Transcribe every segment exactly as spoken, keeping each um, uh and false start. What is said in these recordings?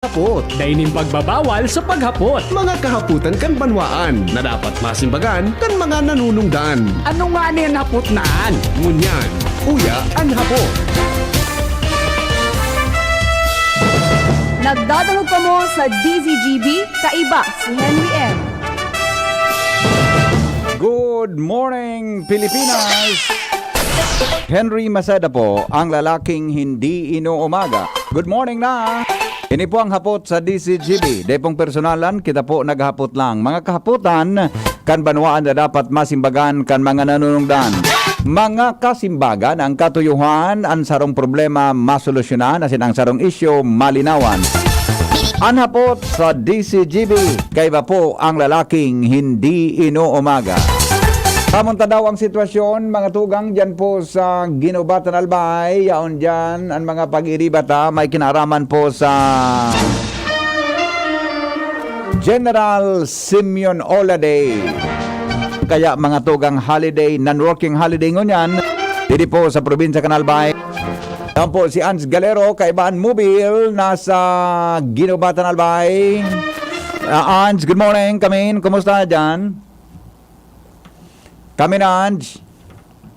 Hapot. Dai nin pagbabawal sa paghapot. Mga kahapotan kan banwaan na dapat masimbagan kan mga nanunungdan. Ano ngani an hapot na an? Ngunyan, uya an hapot. Nagdadangog kamo sa D Z G B, kaiba si Henry M. Good morning, Pilipinas! Henry Maceda po, ang lalaking hindi inuumaga. Good morning na! Ini po ang hapot sa D Z G B. Dai pong personalan, kita po naghapot lang. Mga kahapotan, kan banwaan na dapat masimbagan kan mga nanunungdan. Mga kasimbagan, ang katuyuhan, ang sarong problema masolusyonan, asin ang sarong isyu malinawan. An hapot sa D Z G B, kaiba po ang lalaking hindi inuumaga. Kamunta daw ang sitwasyon, mga tugang, dyan po sa Guinobatan, Albay. Yaon dyan ang mga pag-iribat, ha. May kinaaraman po sa General Simeon Ola Day. Kaya mga tugang, holiday, non-working holiday ngunyan, didi po sa probinsya kan Albay. Yan po si Ans Galero, kaiba an mobil, nasa Guinobatan, Albay. Ah, Ans, good morning. Come in. Kumusta dyan? Come in, Ans.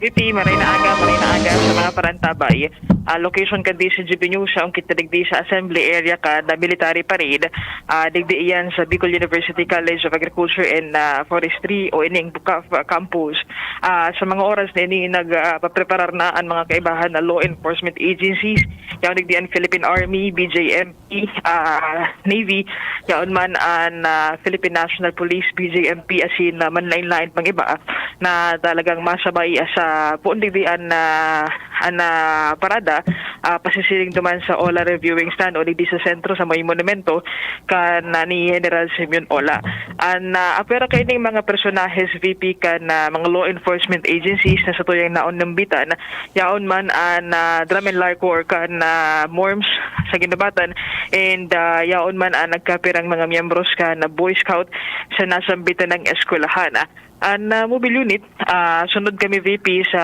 V P, maray na aga, maray na aga sa mga parantabay. Ah, location kan D Z G B News, siya ang kita digdi sa assembly area kan military parade. Ah, digdi iyan sa Bicol University College of Agriculture and ah, Forestry o ining BUCAF campus. Ah, sa mga oras na ini, nagpapreparar na ang mga kaibahan na law enforcement agencies. Yaon digdi an Philippine Army, B J M P, ah, Navy, yaon man an ah, Philippine National Police, B J M P, asin ah, manlain-lain pang iba na talagang masabay sa poon digdi an ah, an ah, parada, ah, pasisiring duman sa Ola Reviewing Stand o digdi sa sentro sa may monumento kan ah, ni General Simeon Ola. An ah, apwera kaining mga personahes, V P, kan ah, mga law enforcement agencies na satuyang naon nambitan, yaon man an ah, Drum and Lyre Corps kan ah, MORMS sa Guinobatan, and ah, yaon man an nagkapirang mga miyembros kan ah, Boy Scout sa nasambitan na eskwelahan. An ah, mobile unit, ah, sunod kami, V P, sa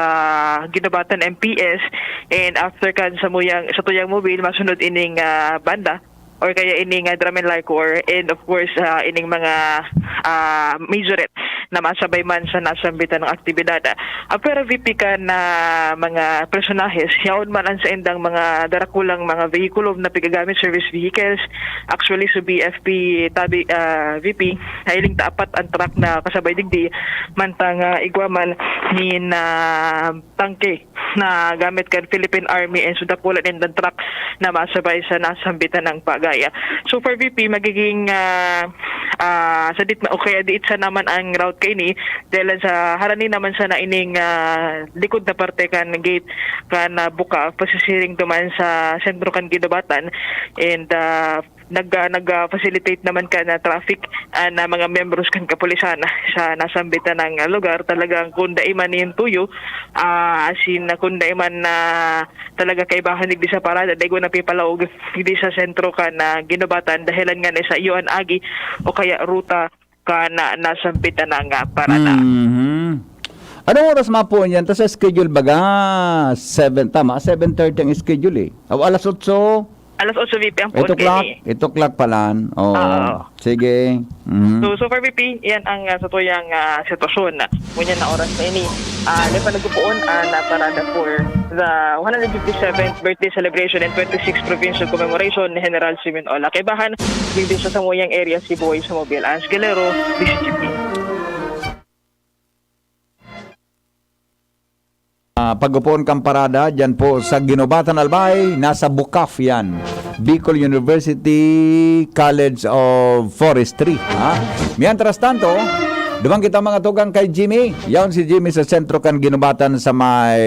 Guinobatan M P S, and after kan samuyang, satuyang mobile, masunod ining ah, banda or kaya ining ah, Drum and Lyre Corps, and of course, ah, ining mga ah, majorette na masabay man sa nasambitan na aktibidad. Ah, pero V P, kan ah, mga personahes, yaon man an saindang mga darakulang mga vehikulo na pigagamit, service vehicles. Actually, sa B F P tabi, ah, V P, nailing ta apat an truck na kasabay digdi, mantang ah, igwa man nin ah, tangke na gamit kan Philippine Army and sa dakulan indang truck na masabay sa nasambitan na pagaya. So for V P, magiging ah, ah, sadit na o kaya diit sana man ang route kaini, dahil sa harani naman sana ining ah, likod na parte kan gate kan ah, BUCAF, pasisiring duman sa sentro kan Guinobatan, and ah, nag ah, nag ah, facilitate naman kan ah, traffic ah, na mga miyembros kan kapulisan sa nasambitan na lugar. Talagang kung dai man nin tuyo, ah, asin kung dai man na talaga kaibahan digdi sa parada, dai ko napipalaog digdi sa sentro kan ah, Guinobatan, dahilan nga na sa iyo an agi o kaya ruta kan ah, nasambitan na parada. Mhm. Anong oras mapo yan? Tas sa schedule baga, seven, tama, seven thirty ang schedule eh. O, alas otso, Alas otso, V P, ang eight poon o'clock, kaini. eight o'clock pa lang. Oo. Oo. Sige. Mhm. So, so far, V P, yan ang uh, satuyang uh, sitwasyon. Ngunyan na oras na ini, uh, may panagpupuon uh, na parada for the one hundred fifty-seventh birthday celebration and twenty-sixth provincial commemoration ni General Simeon Ola. Kaibahan, digdi sa samuyang area si Boy sa Mobile Ans Galero, D Z G B. Ah, pag-upoon kan parada, dyan po sa Guinobatan, Albay, nasa BUCAF yan. Bicol University College of Forestry. Ha? Mientras tanto, duman kita mga tugang kay Jimmy. Yaon si Jimmy sa sentro kan Guinobatan sa may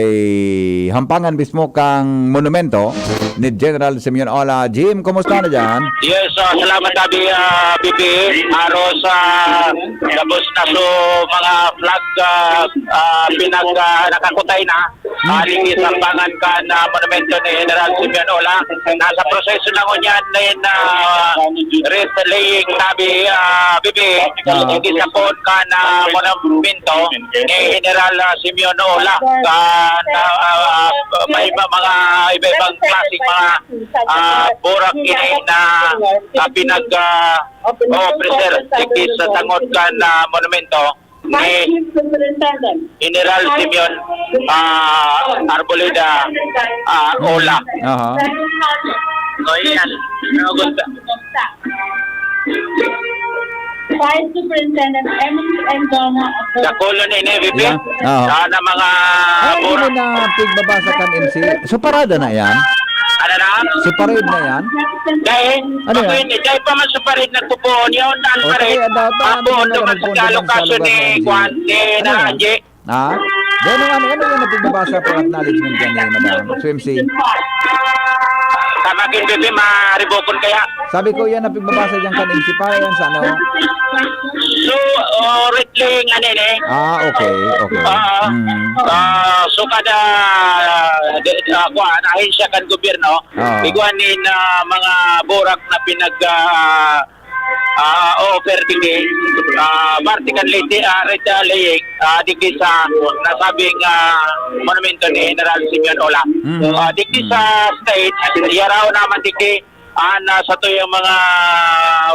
hampangan mismo kang monumento ni General Simeon Ola. Jim, kumusta na dyan? Yes, ah, salamat, Abi, ah, B B. Aros, ah, tapos na so mga flag, ah, ah, pinag, ah, nakakutay na. Ah, digdi sa hampangan kan ah, monumento ni General Simeon Ola. Nasa proseso na ngunyan nin ah, wreath laying, Abi, ah, B B. Ah. Digdi sa poon kan ah, monumento ni General ah, Simeon Ola. Kan ah, ah, may iba, mga iba-ibang klaseng mga, ah, burak ini na, ah, pinag, ah, o preserve digdi sa tangod kan, ah, monumento ni General Simeon, ah, Arboleda, ah, Ola. Aha. So, yan. Ano, gusto? Vice Superintendent Emily Endona of the Dakulo na ini, V P. Yeah. Oo. Sana mga Ay, burak. Hindi na pigbabasa kan M C. So, parada na yan? Ano na? So, parade na yan? Dahil, Ano yan? Ako yun, eh, dahil pa man sa parade nagpupuon yun, daan O, pa rin. Kaya dapat Ang puon naman doon ang sa puon doon sa alokasyon lugar ni ng M C. Juan, ni Ano yan? Naraji. Ha? Then, ano, ano, ano yung napigbabasa for acknowledgement dyan ni Madam? So, M C. Tama, King Bebe, maribokon kaya? Sabi ko, yan napigbabasa dyan kan M C para yan sa ano? So, oh, wrestling, ano yun eh? Ah, okay, okay. Ah, Mm. ah, so kada, de, ah, kuwan, ahensya kan gobyerno, Oo. igwa nin, ah, mga burak na pinag, ah, ah, offer digdi, ah, parte kan liti, ah, retail, ah, digdi sa nasabing, ah, monumento ni General Simeon Ola. Mm. Ah, digdi Mm. sa state, yaraw naman digdi, ah, na sa tuyang mga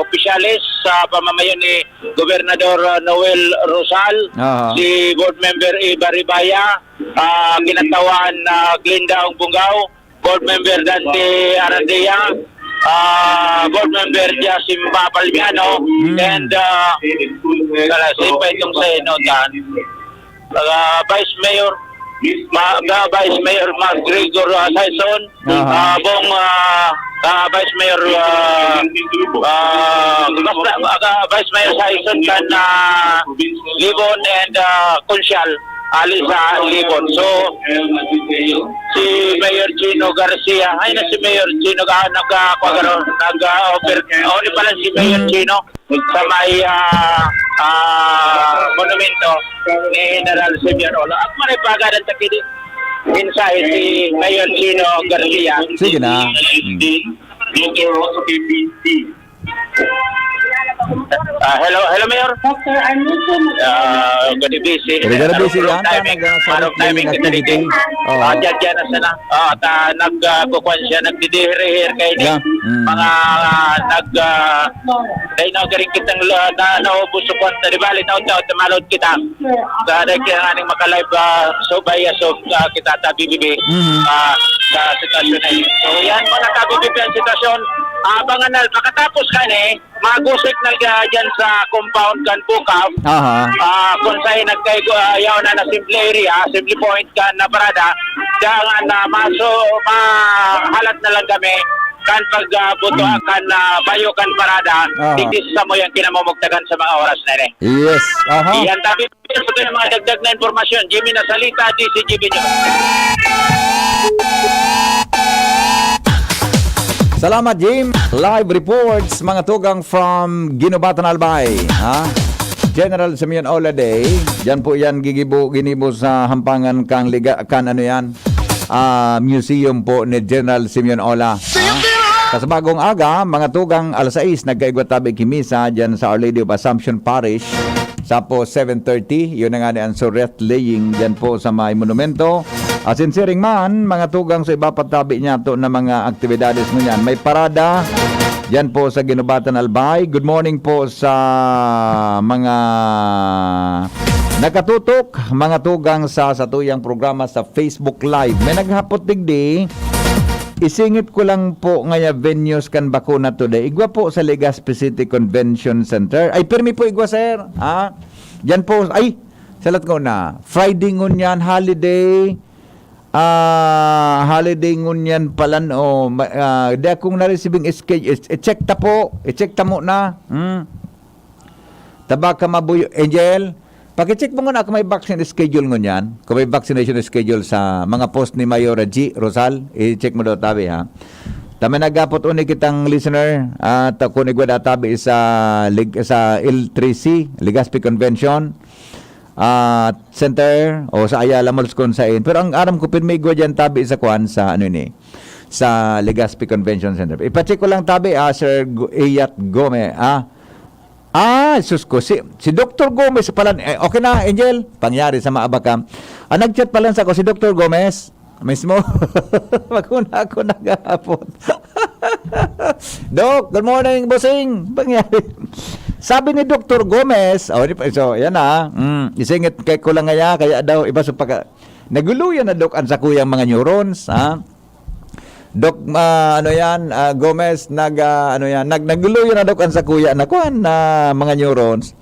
opisyales sa pamamayo ni Gobernador, ah, Noel Rosal, Aha. si Board Member Iba Ribaya, ah, kinatawan na Glinda Ongbongao, Board Member Dante Aradea, ah, Board Member Jasim Palmiano, Mm. and, ah, wala, si pa itong sa Inotan. Ah, Vice Mayor, ma-, ah, Vice Mayor Mark Gregor, ah, Saison, Aha. ah, Bong, ah, ah, Vice Mayor, ah, ah, basta, ah, Vice Mayor Saison kan, ah, Libon and, ah, Kunsyal. Ali sa Libon. So, si Mayor Chino Garcia, ay na si Mayor Chino, ah, nag, ah, kuwan, nag, ah, offer, oh, di pala si Mayor Mm. Chino sa may, ah, ah, monumento ni General Simeon Ola. At manay pagadan ta kini, mensahe si Mayor Chino Garcia. Sige na. Mm. Ah, hello, hello, Mayor. Doctor Arnulfo Magalona. Ah, good evening. Very good evening, Maroon yan. Timing. Nagkakaroon Maroon ng timing activity. Kita Oo. Ah, dyan, dyan na sana. Ah, ta, nag, ah, kukuan siya, nagdidihir-hir kayo ni Yeah. Mm. mga, ah, nag, ah, dahil na galing kitang la-, na, naubos sa kwarta, di ba? Linaw, taon, tamalod kita. Sa dahil kaya nga ning makalive, ah, so, by, ah, so, ah, kita ta B B B, Mm. ah, sa sitwasyon na yun. So, yan po, nagka-B B B ang sitwasyon. Ah, abangan na, makatapos ka ni, magusik na ga-, dyan sa compound kan Bukaw. Aha. Ah, kung sa'yo nagkaigo, ah, yaw na, na simple area, simple point kan na parada, diyan na maso, mahalat na lang kami kan pag, ah, buto, Hmm. kan, ah, bayo kan parada, Aha. digdi sa mo yung kinamumugtagan sa mga oras na ini. Yes. Aha. Iyan, tabi, sa mga dagdag na impormasyon, Jimmy Nasalita, D C G B News. Salamat, Jim. Live reports, mga tugang from Guinobatan, Albay. Ha? General Simeon Ola Day. Diyan po yan gigibo, ginibo sa hampangan kang liga, kan ano yan? Ah, museum po ni General Simeon Ola. Ha? Sa bagong aga, mga tugang alas sais, nagkaigwa tabi ki misa diyan sa Our Lady of Assumption Parish. Sapo seven thirty, yun na nga ni ang Surret Laying diyan po sa may monumento. Asin siring man, mga tugang sa iba patabi niya to na mga aktibidades ngunyan. May parada diyan po sa Guinobatan, Albay. Good morning po sa mga nakatutok, mga tugang sa satuyang programa sa Facebook Live. May naghapot digdi, isingit ko lang po ngaya venues kan bakuna today. Igwa po sa Legazpi City Convention Center. Ay, pirmi po igwa, sir. Ha? Diyan po, ay, salat ko na. Friday ngunyan, holiday. Ah, holiday ngunyan palan, oh, ma-, ah, di akong na-receiving schedule. I-check ta po. I-check ta mo na. Hmm. Tabaka mabuyo. Angel, paki-check mo nga na kung may vaccine schedule ngunyan. Kung may vaccination schedule sa mga post ni Mayor G. Rosal, i-check mo daw tabi, ha. Tama nagapot uni kitang listener, at kung igwa da tabi sa lig-, sa L three C, Legazpi Convention, ah, Center, o sa Ayala Malls kung sain. Pero ang aram ko, pirmi igwa dyan tabi sa kwan, sa ano ini, sa Legazpi Convention Center. Ipacheck ko lang tabi, ah, Sir Gu-, Iyat Gome, ah. Ah, sus ko, si, si Doktor Gomez pala, eh, okay na, Angel, pangyari sa maabak ka. Ang nag-chat pala sa ko, si Doktor Gomez, Mismo. Bakuna ako naghahapon. Doc, good morning, bossing. Pangyari. Sabi ni Doktor Gomez, oh, di pa, so, yan na. Mm, isingit kay ko lang ngaya, kaya daw, iba sa pagka, naguluyan na, Doc, ang sakuyang mga neurons, ha? Doc, ah, ano yan, ah, Gomez, nag, ah, ano yan, nag, naguluyan na, Doc, ang sakuya na, kuwan, na mga neurons.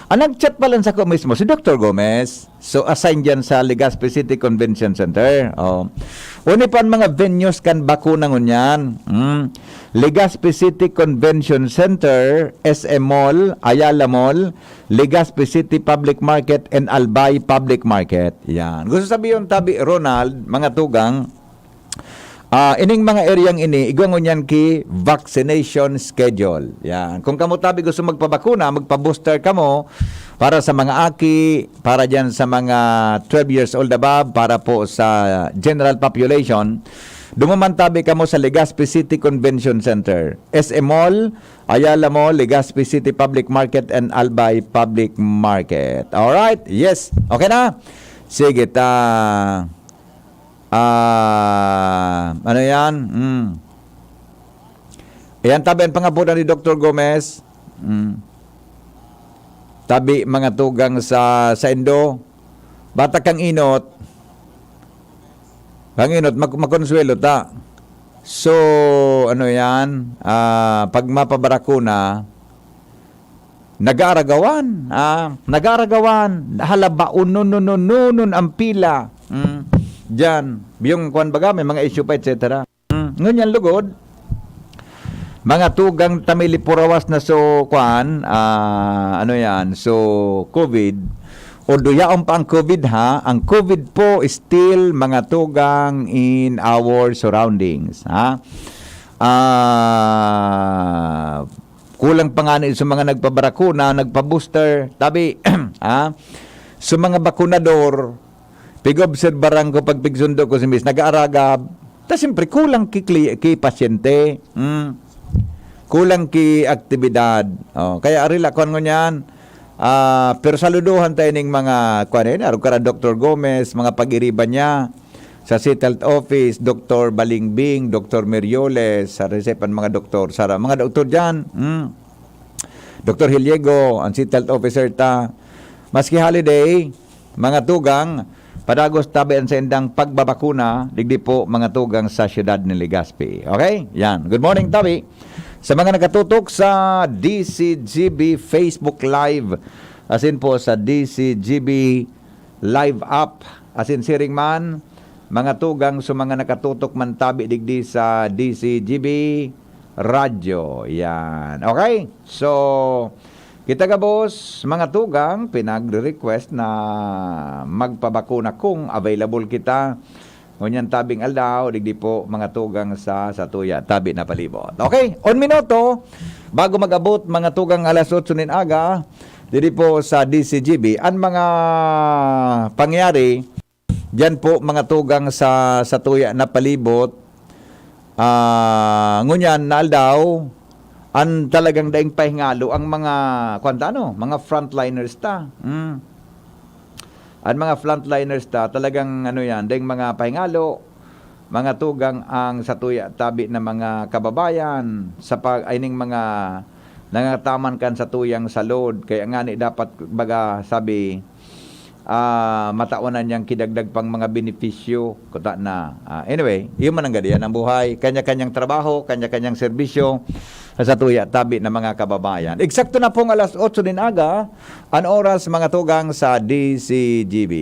Ang nag-chat pala sa ko mismo, si Doktor Gomez. So, assign dyan sa Legazpi City Convention Center. Oh. Uni pa ang mga venues kan bakuna ngunyan. Hmm. Legazpi City Convention Center, S M Mall, Ayala Mall, Legazpi City Public Market, and Albay Public Market. Yan. Gusto sabihin, tabi, Ronald, mga tugang, ah, ining mga areang ini, igwa ngunyan ki vaccination schedule. Yan. Kung kamo tabi gusto magpabakuna, magpa-booster kamo para sa mga aki, para dyan sa mga twelve years old above, para po sa general population, dumuman tabi kamo sa Legazpi City Convention Center, S M Mall, Ayala Mall, Legazpi City Public Market, and Albay Public Market. Alright? Yes. Okay na? Sige, ta... Ah, ano yan? Hmm. Ayan, tabi ang pangapunan ni Doktor Gomez. Hmm. Tabi, mga tugang sa, sa Indo. Bata kang inot. Kang inot, mak-, makonsuelo ta. So, ano yan? Ah, pag mapabarakuna, nag-aaragawan. Ah, nag-aaragawan. Halaba, unon, unon, unon, ang pila. Hmm. Diyan. Yung kwan baga, may mga issue pa, et cetera. Mm, ngunyan lugod, mga tugang ta milipurawas na so, kwan, ah, ano yan, so, COVID. Although yaon pa ang COVID, ha, ang COVID po is still mga tugang in our surroundings, ha. Ah, kulang pa nga ni sa mga nagpabarakuna, nagpa-booster, tabi, ha. So, mga bakunador, pig-obserbaran ko, pag pigsundo ko si Miss, nag-aaragab. Ta siyempre, kulang ki kli-, ki pasyente. Hmm. Kulang ki aktibidad. Oh, kaya ari la, kuwan ngunyan. Ah, pero saluduhan tayo ning mga, kuwan, eh, arog ka na Doktor Gomez, mga pag-iriban niya. Sa City Health Office, Doktor Balingbing, Doktor Merioles, sa resepan mga doktor, sa mga doktor dyan. Hmm. Doktor Hiliego, ang City Health Officer ta. Maski holiday, mga tugang, padagos tabi ang saindang pagbabakuna, digdi po, mga tugang, sa siyudad ni Legazpi. Okay? Yan. Good morning, tabi. Sa mga nakatutok sa D C G B Facebook Live, asin po sa D C G B Live app, asin siring man, mga tugang sa mga nakatutok man tabi digdi sa D C G B Radyo. Yan. Okay? So, kita gabos, mga tugang, pinagre-request na magpabakuna kung available kita. Ngunyan tabing aldaw, digdi po, mga tugang sa, sa tuya, tabi na palibot. Okay? Un minuto, bago mag-abot, mga tugang, alas otso nin aga, didi po sa D C G B, ang mga pangyari, diyan po, mga tugang sa, sa tuya na palibot, ah, ngunyan na aldaw, ang talagang daing pahingalo, ang mga, kwan ta, ano, mga frontliners ta. Mm. Ang mga frontliners ta, talagang, ano yan, daing mga pahingalo, mga tugang ang sa tuya tabi na mga kababayan, sa pag-, ay ning mga nangangataman kan sa tuyang salud. Kaya nga ni dapat, baga, sabi, ah, matawan na niyang kidagdag pang mga benepisyo, kuta na. Ah, anyway, yun man ang gadian ng buhay. Kanya-kanyang trabaho, kanya-kanyang serbisyo sa tuya tabi na mga kababayan. Eksakto na pong alas otso din aga, ang oras, mga tugang, sa D C G B.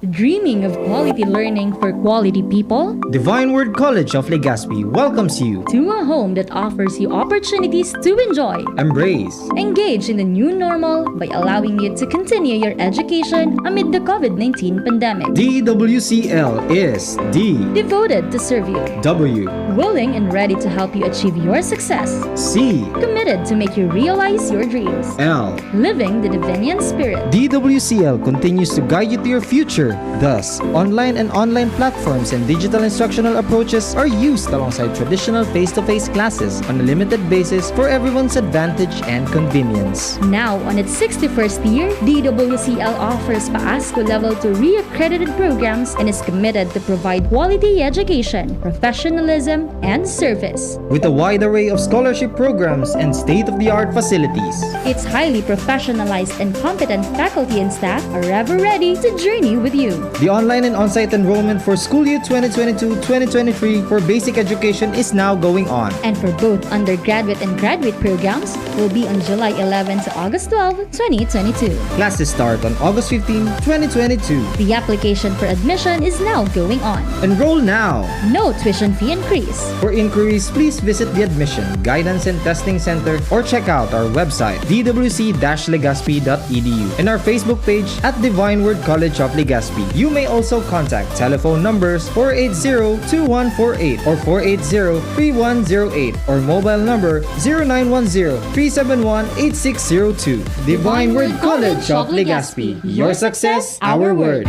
Dreaming of quality learning for quality people? Divine Word College of Legazpi welcomes you to a home that offers you opportunities to enjoy, embrace, engage in the new normal by allowing you to continue your education amid the COVID nineteen pandemic. D E W C L is D, devoted to serve you. W, willing and ready to help you achieve your success. C, committed to make you realize your dreams. L, living the Divinian spirit. D W C L continues to guide you to your future Thus, online and online platforms and digital instructional approaches are used alongside traditional face-to-face classes on a limited basis for everyone's advantage and convenience. Now, on its sixty-first year, D W C L offers PAASCU Level two reaccredited programs and is committed to provide quality education, professionalism, and service. With a wide array of scholarship programs and state-of-the-art facilities. Its highly professionalized and competent faculty and staff are ever ready to journey with you. The online and on-site enrollment for school year twenty twenty-two twenty twenty-three for basic education is now going on. And for both undergraduate and graduate programs will be on July eleven to August twelve, twenty twenty-two. Classes start on August fifteenth, twenty twenty-two. The application for admission is now going on. Enroll now! No tuition fee increase. For inquiries, please visit the Admission, Guidance and Testing Center or check out our website, d w c dash legazpi dot e d u, and our Facebook page at Divine Word College of Legazpi. You may also contact telephone numbers four eight zero two one four eight or four eight zero three one zero eight or mobile number zero nine one zero three seven one eight six zero two. Divine Word College of Legazpi. Your success, our word.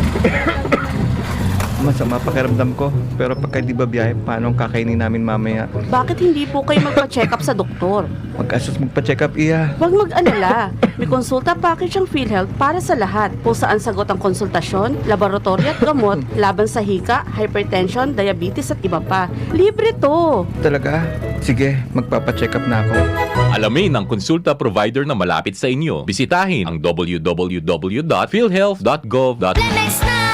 Masama pakiramdam ko, pero pagka di ba biyahe, paano ang kakainin namin mamaya? Bakit hindi po kayo magpa-check up sa doktor? Mag-assist magpa-check up, iya. Huwag mag-alala. May konsulta package ang PhilHealth para sa lahat. Kung saan sagot ang konsultasyon, laboratory at gamot, laban sa hika, hypertension, diabetes at iba pa. Libre to! Talaga? Sige, magpapacheck up na ako. Alamin ang konsulta provider na malapit sa inyo. Bisitahin ang w w w dot philhealth dot gov dot Plemex na!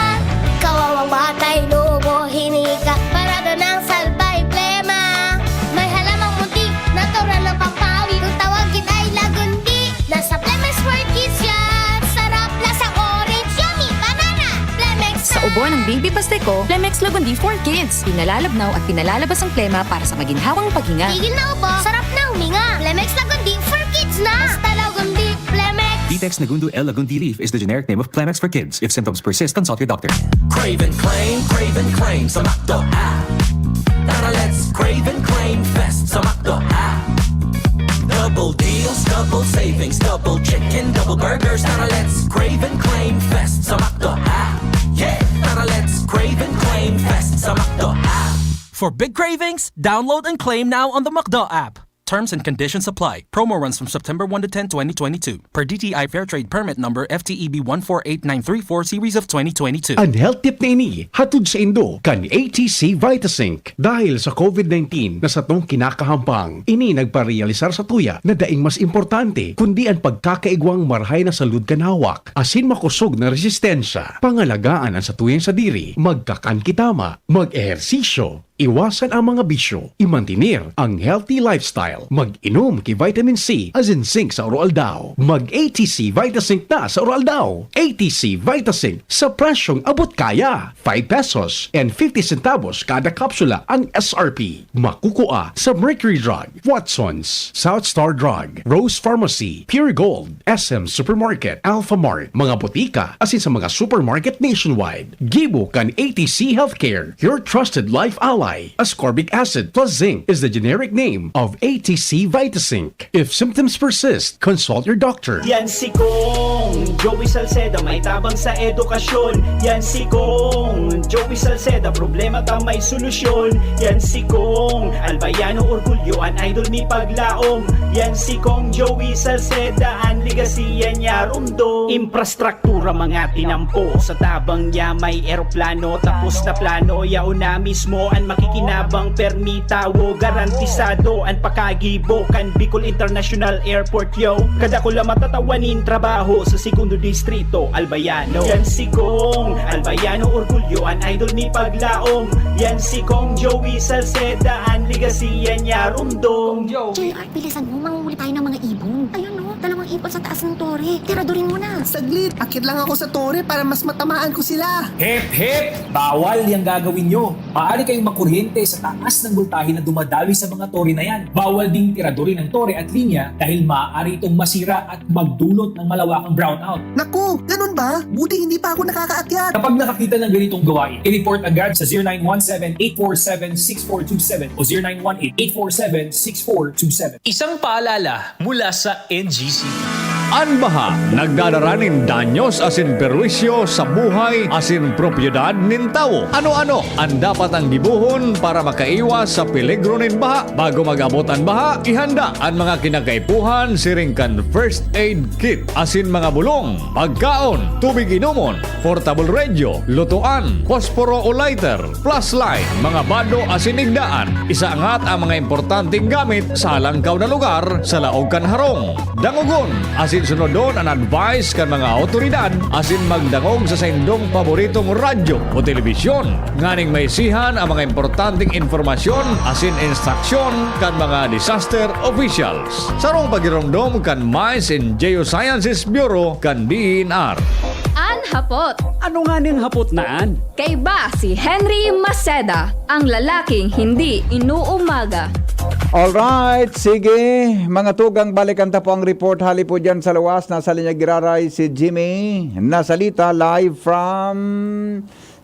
Kawawang batay, lubo, hinika, parado ng salbay, plema. May halamang munti, natural ng pampawi. Kung tawagin ay lagundi, nasa Plemex for Kids yan. Sarap, lasang orange, yummy, banana. Plemex Sa ubo ng baby pasteco, Plemex Lagundi for Kids. Pinalalabnaw at pinalalabas ang plema para sa maginhawang paghinga. Tigil na ubo, sarap na huminga. Plemex Lagundi for Kids na. Basta Lagundi, Plemex. Vitex Nagundo L Lagundi Leaf is the generic name of Plemex for Kids. If symptoms persist, consult your doctor. Crave and claim, crave and claim sa McDo app. Tara, let's crave and claim fest sa McDo app. Double deals, double savings, double chicken, double burgers. Tara, let's crave and claim fest sa McDo app. Yeah! Tara, let's crave and claim fest sa McDo app. For big cravings, download and claim now on the McDo app. Terms and conditions apply. Promo runs from September one to ten, twenty twenty-two. Per D T I Fair Trade Permit Number F T E B one four eight nine three four Series of twenty twenty-two. An health tip na ini hatod saindo kan A T C Vitazinc. Dahil sa COVID nineteen na satong kinakahampang, ini nagparealisar satuya na daing mas importante kundi an pagkakaigwang marahay na salud kan hawak asin makosog na resistensya. Pangalagaan an satuyang sadiri, magkakan ki tama, mag-ehersisyo, iwasan ang mga bisyo, imantener ang healthy lifestyle, mag-inom ki vitamin C asin zinc sa aroaldaw. Mag-A T C Vitazinc na sa aroaldaw. A T C Vitazinc sa presyong abot kaya. Five pesos and fifty centavos kada kapsula ang S R P. Makukua sa Mercury Drug, Watson's, South Star Drug, Rose Pharmacy, Pure Gold, S M Supermarket, Alpha Mart, mga botika, asin sa mga supermarket nationwide. Gibo kan A T C Healthcare, your trusted life ally. Ascorbic acid plus zinc is the generic name of A T C Vitazinc. If symptoms persist, consult your doctor. Yan si Kong Joey Salceda, may tabang sa edukasyon. Yan si Kong Joey Salceda, problema ta may solusyon. Yan si Kong Albayano, orgulyo, an idol mi paglaom. Yan si Kong Joey Salceda, an legacy yan niya rumdom. Infrastruktura mga tinampo, sa tabang niya may eroplano. Tapos na plano, yaon na mismo an makikinabang, permi tawo, garantisado an pakagibo kan Bicol International Airport, yo. Kadakula matatawa nin trabaho sa Segundo Distrito, Albayano. Yan si Kong Albayano, orgulyo, an idol mi paglaom. Yan si Kong Joey Salceda, an legacy yan niya rumdom. J R, bilisan mo, manguhuli tayo ng mga ibon. Ayun, no? Dalawang ibon sa taas ng tore. Tiradurin mo na. Saglit, akit lang ako sa tore para mas matamaan ko sila. Hep, hep! Bawal yang gagawin nyo. Maaari kayong makuryente sa taas ng boltahe na dumadaloy sa mga tore na yan. Bawal ding tiradurin ang tore at linya dahil maaari itong masira at magdulot ng malawakang brownout. Naku, ganun ba? Buti hindi pa ako nakakaakyat. Kapag nakakita ng ganitong gawain, i-report agad sa zero nine one seven, eight four seven, six four two seven o zero nine one eight, eight four seven, six four two seven. Isang paalala mula sa N G C P. An baha nagdadara nin danyos asin perwisyo sa buhay asin propiedad nin tawo. Ano-ano an dapat ang gibohon para makaiwas sa peligro nin baha? Bago mag-abot an baha, ihanda an mga kinakaipuhan siring kan first aid kit asin mga bulong, pagkaon, tubig inomon, portable radio, lutoan, posporo o lighter, flashlight, mga bado asin igdaan. Isaangat ang mga importanteng gamit sa halangkaw na lugar sa laog kan harong. Dangogon asin sunodon an advice kan mga awtoridad asin magdangog sa saindong paboritong radyo o telebisyon nganing maisihan ang mga importanteng impormasyon asin instruksyon kan mga disaster officials. Sarong pagiromdom kan Mines and Geosciences Bureau kan D E N R. An hapot. Ano nga ning hapot na an? Kaiba si Henry Maceda, ang lalaking hindi inuumaga. Alright, sige. Mga tugang, balikan ta po ang report hali po dyan sa luwas. Nasa linya giraray si Jimmy Nasalita, live from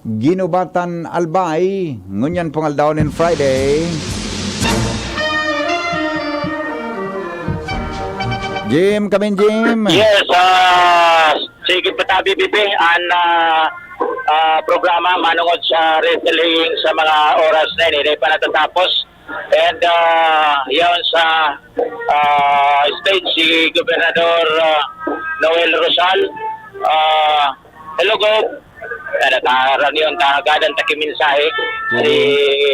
Guinobatan, Albay. Ngunyan pong aldaw nin Friday. Jim, kamin Jim. Yes, ah, sige pa tabi, Bibi. An, ah, ah, programa manungod sa wrestling sa mga oras na ini, di pa natatapos. And, ah, yaon sa, ah, stage si Gobernador, ah, Noel Rosal. Ah, hello, Gob. Kada taran yun, tagadan ta ki mensahe si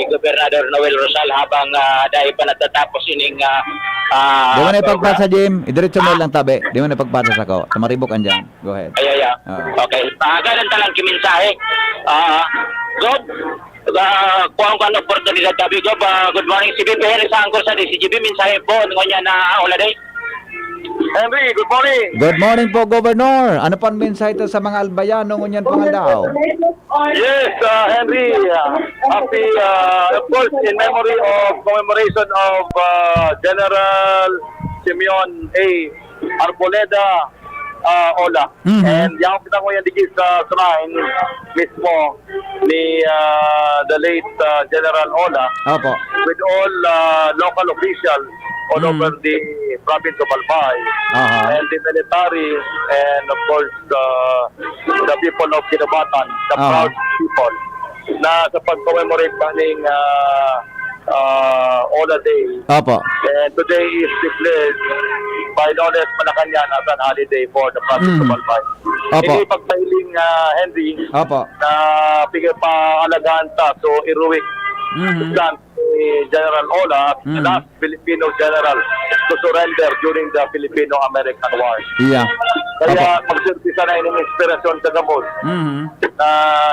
Gobernador Noel Rosal habang, ah, dai pa natatapos ining, ah, ah, Di mo na program. Ipagpasa, Jim. Idiretso mo Ah. lang tabi. Di mo na ipagpasa sa ko. Tumaribok andyan. Go ahead. Ay, ay, ay. Oo. Okay. Pahagalan ta lang ki mensahe. Ah, Gob, ah, kuha ko ang oportunidad, sabi, Gob, ah, good morning, si B P Henry sa Angkor sa D C G B, mensahe po, ngunyan na holiday. Henry, good morning. Good morning po, Governor. Ano pang mensahe to sa mga Albayano ngunyan pong aldaw? Yes, ah, Henry, ah, happy, ah, of course, in memory of commemoration of, ah, General Simeon A. Arboleda, ah, Ola. Mhm. And yaon kita ngunyan digdi sa shrine mismo ni, ah, the late, ah, General Ola Opo. with all, ah, local officials all Mm. over the province of Albay Aha. and the military and of course, ah, the people of Guinobatan, the Aha. proud people na sa pag-commemorate pa ning, ah, ah, Ola Day. Opo. And today is declared by Lones Malacañang as an holiday for the province of Mm. Albay. Opo. Ini pagpahiling, ah, Henry, Opo. na pigpaalagahan ta so heroic Mhm. stand ni General Ola, the Mhm. last Filipino general to surrender during the Filipino-American War. Yeah. Kaya Opo. magserbi sana ining inspirasyon sa gabos Mhm. na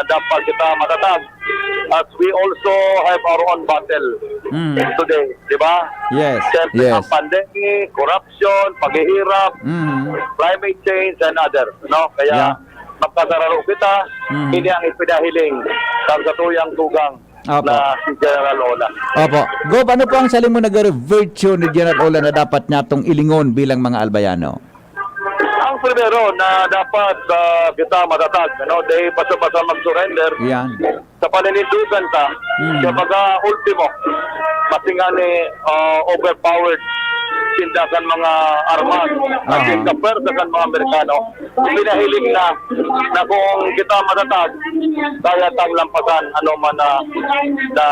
dapat kita matatag as we also have our own battle Mhm. today, di ba? Yes, Siyempre, yes. ang pandemic, corruption, paghihirap, Mhm. climate change, and others, no? Kaya Yeah. magkasararo kita, Mhm. ini ang ipinahiling sa satuyang tugang Opo. na si General Ola. Opo. Gob, ano po ang sa imo na virtue ni General Ola na dapat natong ilingon bilang mga Albayano? Ang primero na dapat, ah, kita matatag, ano, dahil basta-basta mag-surrender Yan. sa paninindugan ta, Mm. sa mga ultimo, masinga ni, ah, overpowered sinda kan mga armas, Aha. at sa pwersa kan mga Amerikano, pinahiling na, na kung kita matatag, kaya tang lampasan, ano man na, na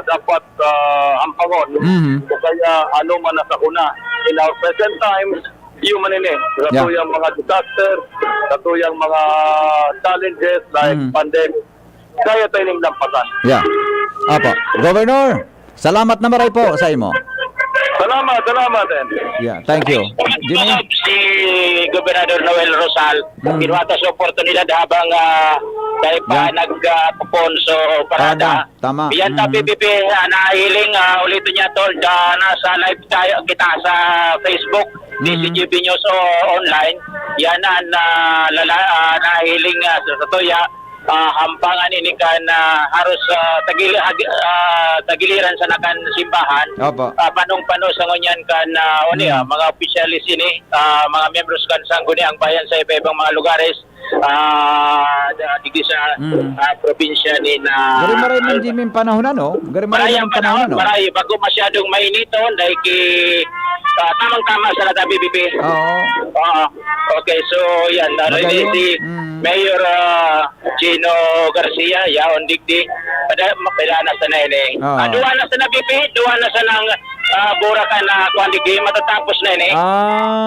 dapat, ah, hampangon, Mhm. o kaya ano man na sakuna. In our present times, human ini. Sa Yeah. tuyang mga disaster, sa tuyang mga challenges like Mhm. pandemic, kaya ta ining lampasan. Yeah. Apo. Governor, salamat na maray po sa imo. Salamat, salamat, Andy. Yeah, thank you. Jimmy? Si Gobernador Noel Rosal, Hmm. kinuha ta sa oportunidad habang, ah, tayo pa Yeah. nag, ah, pupunso parada. Parada, tama. Yan ta, Mm. P P P, ah, nahiling, ah, ulitin niya, tol, da, nasa live tayo, kita sa Facebook, Hmm. D C G B News o online. Yan ang, ah, lala-, ah, nahiling, ah, sa, sa tuya. ah, hampangan ini kan, ah, haros, ah, tagil-, hag-, ah, tagiliran sana kan simbahan. Opo. Ah, panong-pano sa ngunyan kan, ah, ano ya, Mm. mga opisyales ini, ah, mga miyembros kan Sangguniang Bayan sa iba-ibang mga lugares, ah, da-, digdi sa, Mm. ah, probinsya ni na Gari maray man Alba. Jimmy ang panahon, ano? Gari maray Maray man ang ang panahon, panahon, ano? maray. Bago masyadong mainiton, dahil ki-, ah, tamang-tama sa Lata B B P. Oo. Oo. Okay, so yan, ah, Magayon. si Mm. Mayor, ah, Chino Garcia, yaon digdi. Pada, mapila na sana ini. Oo. Ah, duwa na sana, B P, duwa na sana ang, ah, Boracay na kuwan digdi, matatapos na ini. Ah,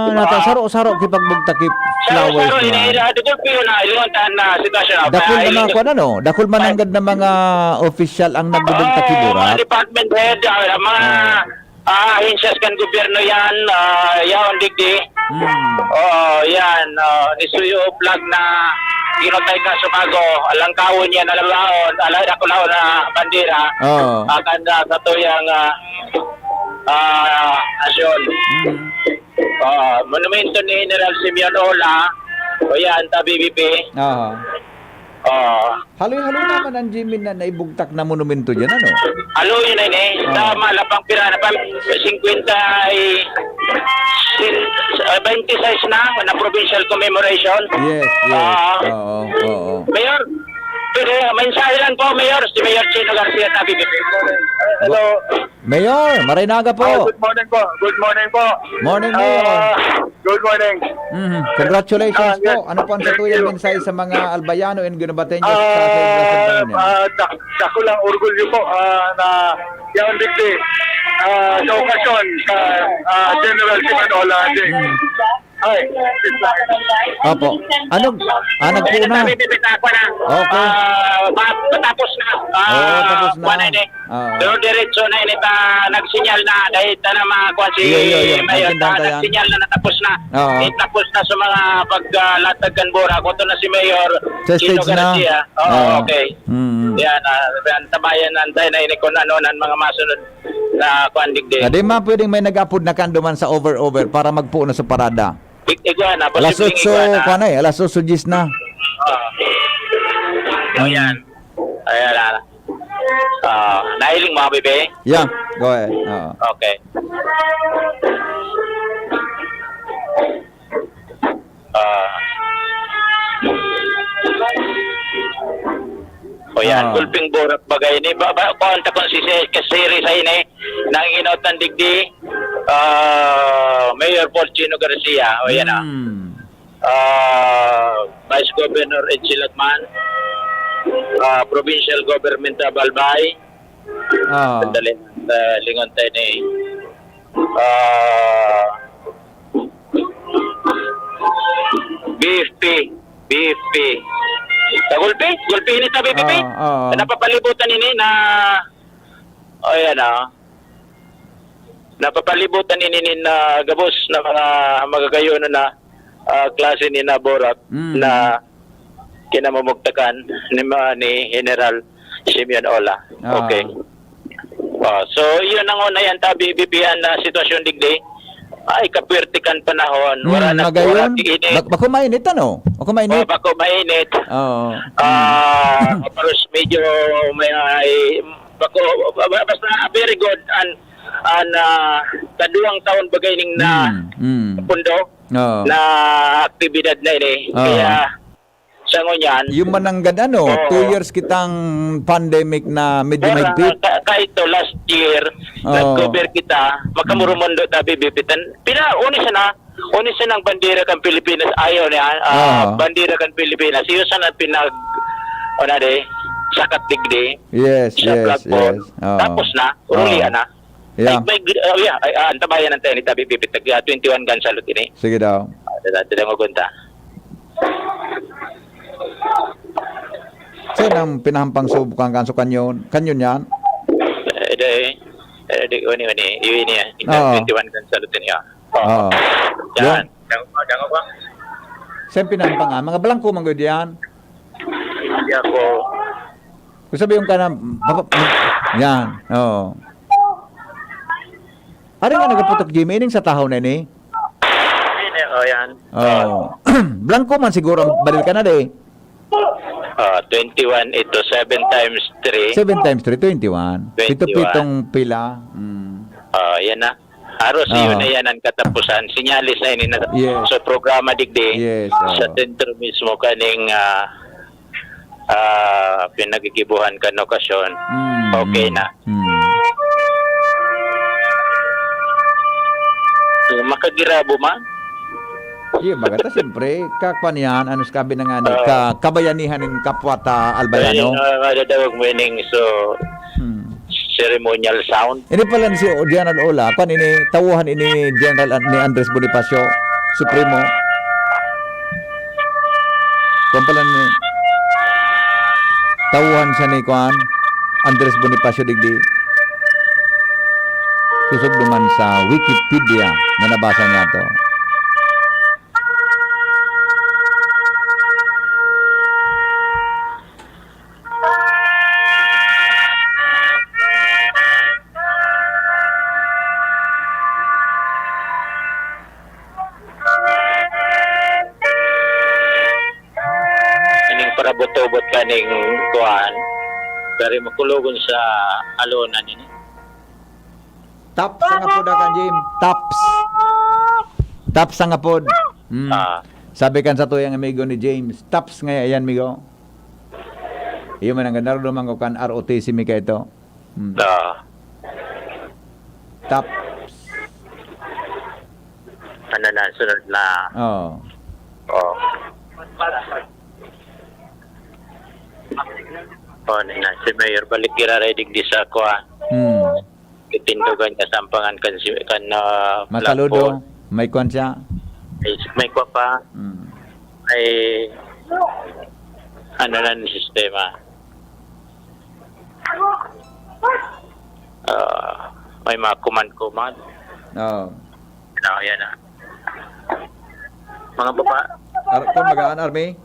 Ah. nata, saro-saro kipagbugtak ki Saro-saro flowers ini, na. ah, dugol piyo na, iyon tan, ah, sitwasyon, ah, Dakul kaya man ang iyon. kuwan, ano? Dakul man Ay. nanggad na mga opisyal ang nagbubugtak ki Oo, mga Borac. department head, ah, mga Oo. Ah, ahensyas kan gobyerno yan, ah, yaon digdi. Hmm. Oo, yan. Ah, ni Suyo Flag na ginotay ka sa bago. Alang kawon yan, alang laon, alang dakulaon na bandera. Oo. Akan na sa tuyang, ah, ah, nasyon. Hmm. Ah, monumento ni General Simeon Ola, o yan, ta B B P. Oo. Oo. Haloy-haloy naman ang Jimmy na naibugtak na monumento diyan, ano? Haloy na ini. Oo. Tama, lapang pira na pa, singkwenta y, sin-, ah, twenty-six na, na provincial commemoration. Yes, yes. Oo. Oo, oo. Mayor, pwede, mensahe lang po, Mayor. Si Mayor Chino Garcia, sabi ko. Hello. Mayor, maray na aga po. Ah, good morning po. Good morning po. Morning, Mayor. Ah, good morning. Mhm. Congratulations Ah, po. yes. Ano po ang Thank satuyang you. mensahe sa mga Albayano and Gunabateños sa Ah, selebrasyon po ninyo? ah, dak-, dakul ang orgulyo po, ah, na yaon digdi, ah, sa okasyon sa, ah, General Simon Ola Day. Mhm. Ay. Opo. Ano? Ah, nagpuon na. Sabi, bibitaw ko na. Okay. Ah, ma-, matapos na. Ah, Oo, tapos na. kuwan na ini. Oo. Pero diretso na ini ta, nagsinyal na. Dahil ta na mga kuwan si Iyo, iyo, iyo. Mayor, Naintindihan ta, ko yan. nagsinyal na, natapos na. Oo. Eh, tapos na sa mga pag, ah, latag kan Bora. Kuto na si Mayor Sa Chino stage na. Garcia. Oo, Oo. okay. Mm, mm. Yan, ah, antabayan, antay na ini kung ano na ang mga masunod na kuwan digdi. Na di man pwedeng may nag-apod na kan duman sa over-over para magpuon na sa parada. Ig-, igwa na, Alas posibleng otso, igwa na. kuwan na eh, alas otso diyes na. Ah. Oh, Mm. yan. Ayan, ah. Ah, nahiling mo, Bibi? Yeah, go ahead. Oo. Okay. Ah. O yan, Ah. Gulping Borac bagay ni ba, ba, kuwan ta kung si, si, si Siri sa ini, nanginginotan digdi, ah, Mayor Paul Chino Garcia. O yan, ah. Hmm. Ah, Vice Governor Ed Silagman, ah, Provincial Government of Albay. Ah. Sandali, ah, lingon tayo ni, ah, B F P, B F P. Sa Gulpi? Gulpi ini sa B F P? Ah, ah. Napapalibutan ini na, ayan ah. Napapalibutan ini nin, ah, gabos na mga magagayon na, ah, klase ni na Borac Mm. na kinamumugtakan ni ma-, ni General Simeon Ola. Ah. Okay. Ah, so, yun ang una yan, tabi, B P N na sitwasyon digdi. Ay, kapwerte kan panahon. Hmm, Wala na magayon. Oras, init. Bak-, bako mainit, ano? Bako mainit. Oh, bako mainit. Oo. Ah, Hmm. tapos medyo may, ay, bako, ba-, basta very good. An, an, ah, sa duwang taon bagay ning na Hmm, hmm. pundo Oo. na aktibidad na ini. Oo. Kaya, sa ngunyan. Yung mananggad, ano, Oo. two years kitang pandemic na medyo Pero, mahigpit. ka-, kahit to last year, Oo. nag-cover kita, makamurumundo tabi bibitan. Pina, uni sana, uni sana ang bandera kan Pilipinas, ayaw niya, ah, Oo. bandera kan Pilipinas. Iyo sana pinag, o na de, sakat digdi, Yes, sa yes, platform. yes. Oo. Tapos na, uli Oo. na. Yeah. Ay, may, oh, yeah. Ay, ah, antabayan ang tayo ni Tabi Pipit. Nag, ah, twenty-one gun salute ini. Sige daw. Ah, dada-, dada mo gunta. Saan ang pinahampang subukan kanso kanyon? Kanyon yan? Eh, di, eh, di, uni, uni. Yun, yun, yan. Oo. Twenty-one gun salute ini, ah. Oo. Oo. Yan. Yan. Dango pa, dango pa. Saan pinahampang, ah? Mga balangko, manggod yan? Hindi ako. Kung sabi yung ka na, papa-, yan. Oo. Ari nga nagaputok, Jimmy, ining sa tahaw na ini? Ini, oh, yan. Oh. Blanco man siguro ang baril ka na, de. Ah, twenty-one ito, seven times three. Seven times three, twenty-one. Twenty-one. Pito-pitong pila. Mm. Ah, yan na. Haros Oo. Yun na yan ang katapusan. Sinyalis na ini na Yes. sa programa digdi. Yes, oo. Sa sentro mismo kaning, ah, ah, pinagkikibuhan kan okasyon. Mm, Okay mm, na. mm. Makagirabo man. Iyo, baga ta, siyempre, kakwan yan, ano sabi na nga ni, Oo. ka-, kabayanihan nin kapwa ta Albayano. Ayun, ah, madadawag mo ining, so, Hmm. ceremonial sound. Ini pala si General Ola, kwan ini, tauhan ini General An-, ni Andres Bonifacio, Supremo. Kwan pala ni, tauhan siya ni kwan, Andres Bonifacio digdi. Susog duman sa Wikipedia na nabasa niya to. Ining parabot-obot kaning kuan, pero makulogon sa alonan ini. Taps ang apod akan, Jim. Taps. Taps ang apod. Mm. Ah. Sabi kan sa tuyang amigo ni James, Taps nga yan, amigo. Iyo man ang ganda, duman ko kan R O T C mi kaito. Hmm. Ah. Taps. Ano na, sunod na. Oo. Oh. Oh, na, na. Si Mayor, balik giraray digdi sa kuha. Hmm. Itindugan niya sampangan kan si, kan, ah, Masaludo. Blackboard. May kwan siya. May, may kwa pa. Hmm. May, ano na ang sistema. Ah, may mga kuman-kuman. Oo. Ano, yan ah. Mga baba-, Ar-, kung magaan, Army?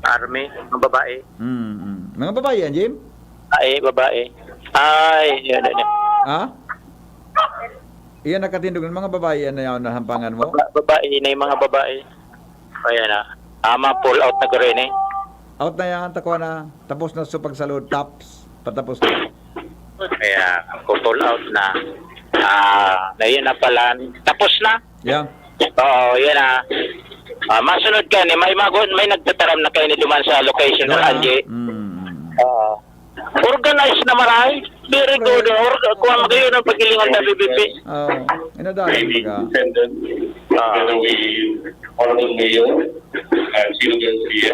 Army, mga babae. Mm, mm. Mga babae yan, Jim? Babae, babae. Ay, yun, yun, yun. Ha? Iyan nakatindog ng mga babae yan na yan, nahampangan mo? Baba-, babae, na yung mga babae. Ayan na. Tama, pull out na ko rin eh. Out na yan, takwa na. Tapos na sa pagsalud, taps. Patapos na. Kaya, kung pull out na, ah, na yun na pala. Tapos na. Yeah. Oo, yan na. Ah, masunod ka ni, may magun-, may nagtataram na kayo ni duman sa location ng Doon na. Angie. Mm. Oo. Organized na maray. Very good. Or, kung magayon ang paghilingan sa B B P. Oo. Inadali, Ladies baga. and gentlemen, Ah. together with Honorable Mayor, uh, Gino Garcia,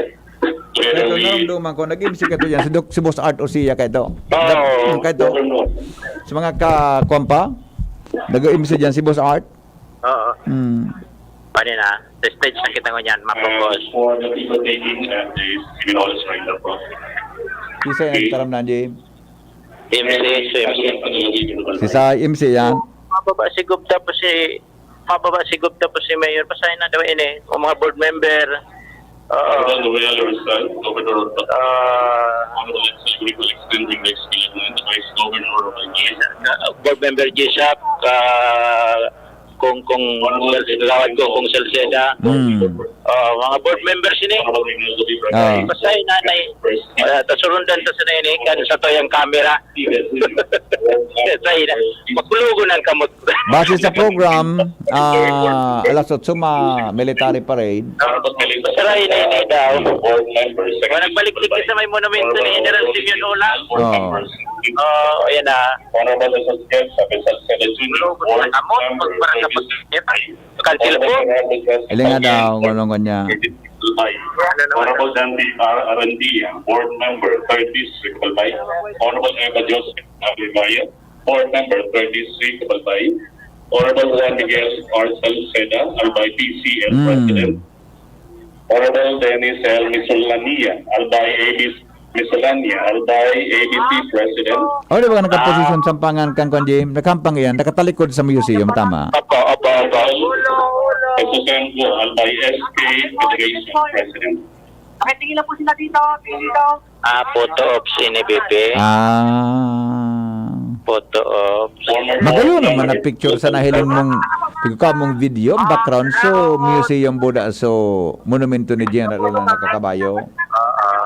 together Ito, with naramdaman ko, nag-M C ka to yan. Si Doc, si Boss Art Osia ka ito. Oo. Nag-, ka ito. Governor. Sa mga ka-, kwan pa? Nag-M C dyan si Boss Art. Oo. Hmm. Paano na? Sa stage na kita ngunyan, mapupos. Uh, for the people taking, uh, this, you know, the surrender po. Isa yung taram na, Jim. M C, so M C. Si sa M C yan. Mababa si Gov tapos si, mababa si Gov tapos si Mayor. Basahin na daw ini. O mga board member. Oo. Honorable Noel Rizal, Governor of, Ah. Honorable Rizal, we will extend the next Vice Governor of Angeles. Ah, Board Member G-Shop, ah, kung, kung Honorable Sel-, Gawad ko, kung Salceda. Mm. Ah, mga board members ini. Honorable Reynold Di Ah. Basta yung nanay. Ah, tasurundan ta sa nanay, kan sa toyang camera. Sa ina, makulugon ang kamot. Base sa program, ah, alas otso ma-military parade. Saray na ini daw. Mga nagbalik-balik sa may monumento ni General Simeon Ola. Oh. Oh, ayan na. Honorable Joseph Sabesal Sede Junior, Board Member, Kaltil po. Ilinga daw, gulong ko niya. Honorable Dante R. Arandia, Board Member, third District, Albay. Honorable Eva Joseph Abimayo, Board Member, third District, Albay. Honorable Juan Miguel R. Salceda, Albay P C L Mm. President. Honorable Dennis L. Misulania, Albay A B C, Misulania, Albay A B C President. Oh, di ba nagkaposisyon sa pangan kan kwan, Jim? Nagkampang iyan, nakatalikod sa museum, tama? Opo, opo, opo. Jesús Engo, Albay S K Federation President. Pakitingin lang po sila dito, tingin dito. Ah, photo ops ini, B P. Ah. Photo ops. Magayon naman na picture sa nahiling mong, ikaw mong video, background. So, museum buda, so, monumento ni General Ola na kakabayo. Ah, ah.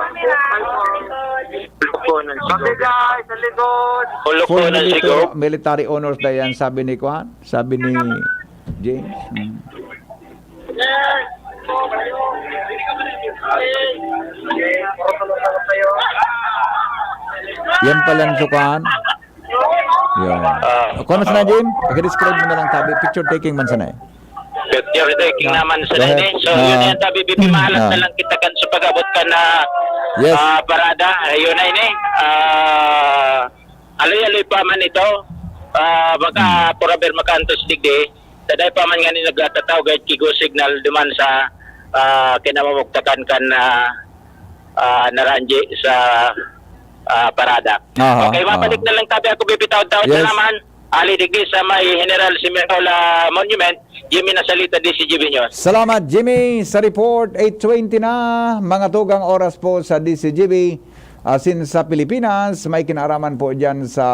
Pabigay sa likod. Full military, military honors na yan, sabi ni Kuan, sabi ni James. Mm. Yan palang sukan. Yan. Ah. Kung ano sana, Jim? Pag-describe mo na lang, tabi. Picture taking man sana eh. Picture taking naman sana eh. So, yun yan, tabi, Bibi, mahalat na lang kita kan sa pag-abot ka na, ah, parada. Ayun na ini. Ah, aloy-aloy pa man ito. Ah, baka forever makantos digdi. Taday pa man nga ni nagtatataw, gayud ki go signal duman sa, ah, kinamamugtakan kan, ah, ah, naranji sa, ah, parada. Aha, okay, mabalik na lang tabi ako, bibitaw-taw na naman. Ali digdi sa may General Simeon Ola Monument, Jimmy Nasalita, D C G B News. Salamat, Jimmy, sa report. Eight twenty na, mga tugang oras po sa D C G B. Asin sa Pilipinas, may kinaaraman po diyan sa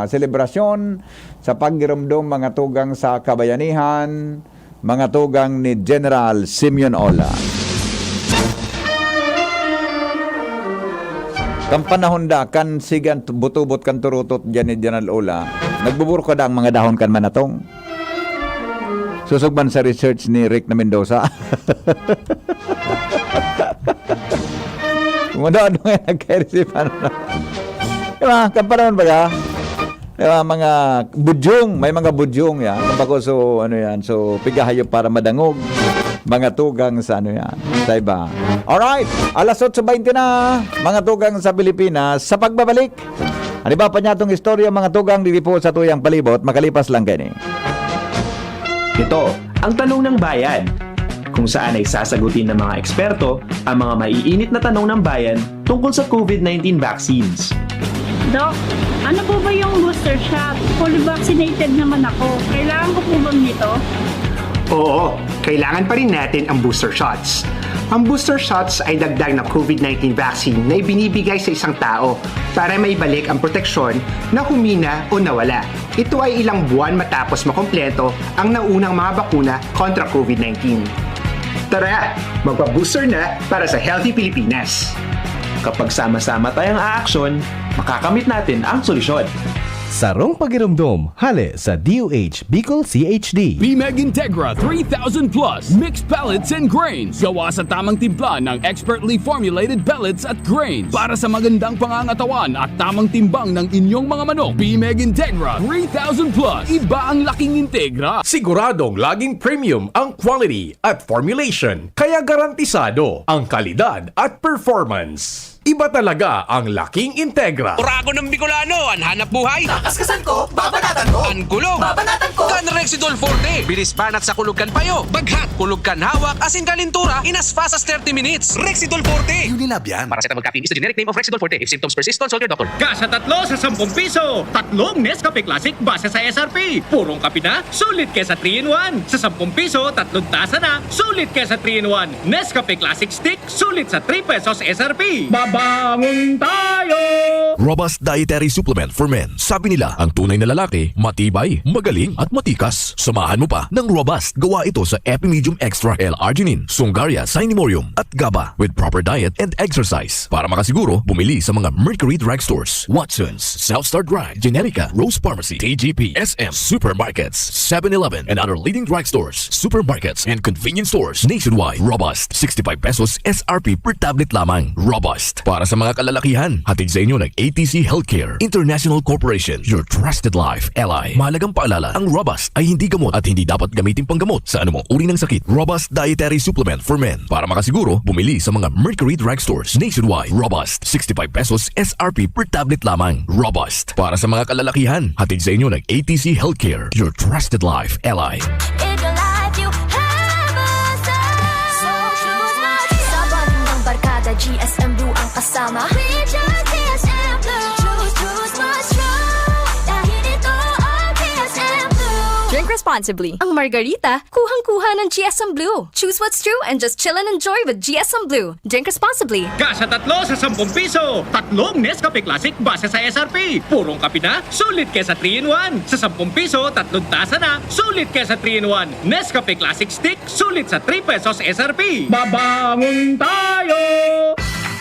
selebrasyon, sa paggiromdom, mga tugang sa kabayanihan, mga tugang ni General Simeon Ola. Kan panahon da, kan sigan, butubot kan turutot diyan ni General Ola, nagbuburko da ang mga dahon kan manatong. Susog man sa research ni Rick na Mendoza. Kung ano-ano nga nagka-receive, ano na. Di ba? Kan panahon baga? Di ba? Mga budyong, may mga budyong yan. Kumbaga, so, ano yan, so, pigahayop para madangog. Mga tugang sa ano yan, sa iba. Alright, alas otso baynte na, mga tugang sa Pilipinas. Sa pagbabalik, ano ba pa niya itong istorya, mga tugang, didi po sa tuyang palibot, makalipas lang kaini. Ito ang Tanong ng Bayan, kung saan ay sasagutin ng mga eksperto ang mga maiinit na tanong ng bayan tungkol sa COVID nineteen vaccines. Doc, ano po ba yung booster shot? Fully vaccinated naman ako. Kailangan ko po bang nito? Oo, kailangan pa rin natin ang booster shots. Ang booster shots ay dagdag na COVID nineteen vaccine na ibinibigay sa isang tao para maibalik ang proteksyon na humina o nawala. Ito ay ilang buwan matapos makompleto ang naunang mga bakuna kontra COVID nineteen. Tara, magpa-booster na para sa healthy Pilipinas. Kapag sama-sama tayong aaksyon, makakamit natin ang solusyon. Sarong pagiromdom, hale sa D O H Bicol C H D. Bimeg Integra three thousand plus mixed pellets and grains. Gawa sa tamang timpla ng expertly formulated pellets at grains. Para sa magandang pangangatawan at tamang timbang ng inyong mga manok, Bimeg Integra three thousand plus. Iba ang laking Integra. Siguradong laging premium ang quality at formulation, kaya garantisado ang kalidad at performance. Iba talaga ang laking Integra. Oragon ng Bicolano, an hanap buhay. Takaskasan ko, babanatan ko. An kulog, babanatan ko. Kan Rexidol Forte, bilis banat sa kulog kan payo, baghat, kulog kan hawak, asin kalintura in as fast as thirty minutes. Rexidol Forte. Unilab yan. Paracetamol caffeine is the generic name of Rexidol Forte. If symptoms persist, consult your doctor. Kasha tatlo sa sampung piso. Tatlong Nescafe Classic base sa S R P. Purong kape na, sulit kesa three in one. Sa sampung piso, tatlong tasa na, sulit kesa three in one. Nescafe Classic Stick, sulit sa three pesos S R P. Babangon tayo! Robust Dietary Supplement for Men. Sabi nila, ang tunay na lalaki, matibay, magaling, at matikas. Samahan mo pa ng Robust. Gawa ito sa Epimedium Extra L-Arginine, Sungaria, Cinemorium, at GABA. With proper diet and exercise. Para makasiguro, bumili sa mga Mercury Drug Stores, Watsons, South Star Drug, Generica, Rose Pharmacy, T G P, S M, supermarkets, Seven Eleven, and other leading drug stores, supermarkets, and convenience stores nationwide. Robust, sixty-five pesos S R P per tablet lamang. Robust. Para sa mga kalalakihan, hatid sa inyo ng A T C Healthcare International Corporation, your trusted life ally. Mahalagang paalala, ang Robust ay hindi gamot at hindi dapat gamitin panggamot sa anumang uri ng sakit. Robust Dietary Supplement for Men. Para makasiguro, bumili sa mga Mercury Drug Stores nationwide. Robust, sixty-five pesos S R P per tablet lamang. Robust. Para sa mga kalalakihan, hatid sa inyo ng A T C Healthcare, your trusted life ally. If you like, you have a say. So choose Max. Sa bonding ng barkada, G S M Blue ang kasama. We choose G S M Blue. Choose, choose Max True. Dahil ito ang G S M Blue. Drink responsibly. Ang Margarita, kuhang-kuha ng G S M Blue. Choose what's true and just chill and enjoy with G S M Blue. Drink responsibly. Kasha tatlo sa sampung piso. Tatlong Nescafe Classic base sa S R P. Purong kape na, sulit kesa three in one. Sa sampung piso, tatlong tasa na, sulit kesa three in one. Nescafe Classic Stick, sulit sa three pesos S R P. Babangon tayo!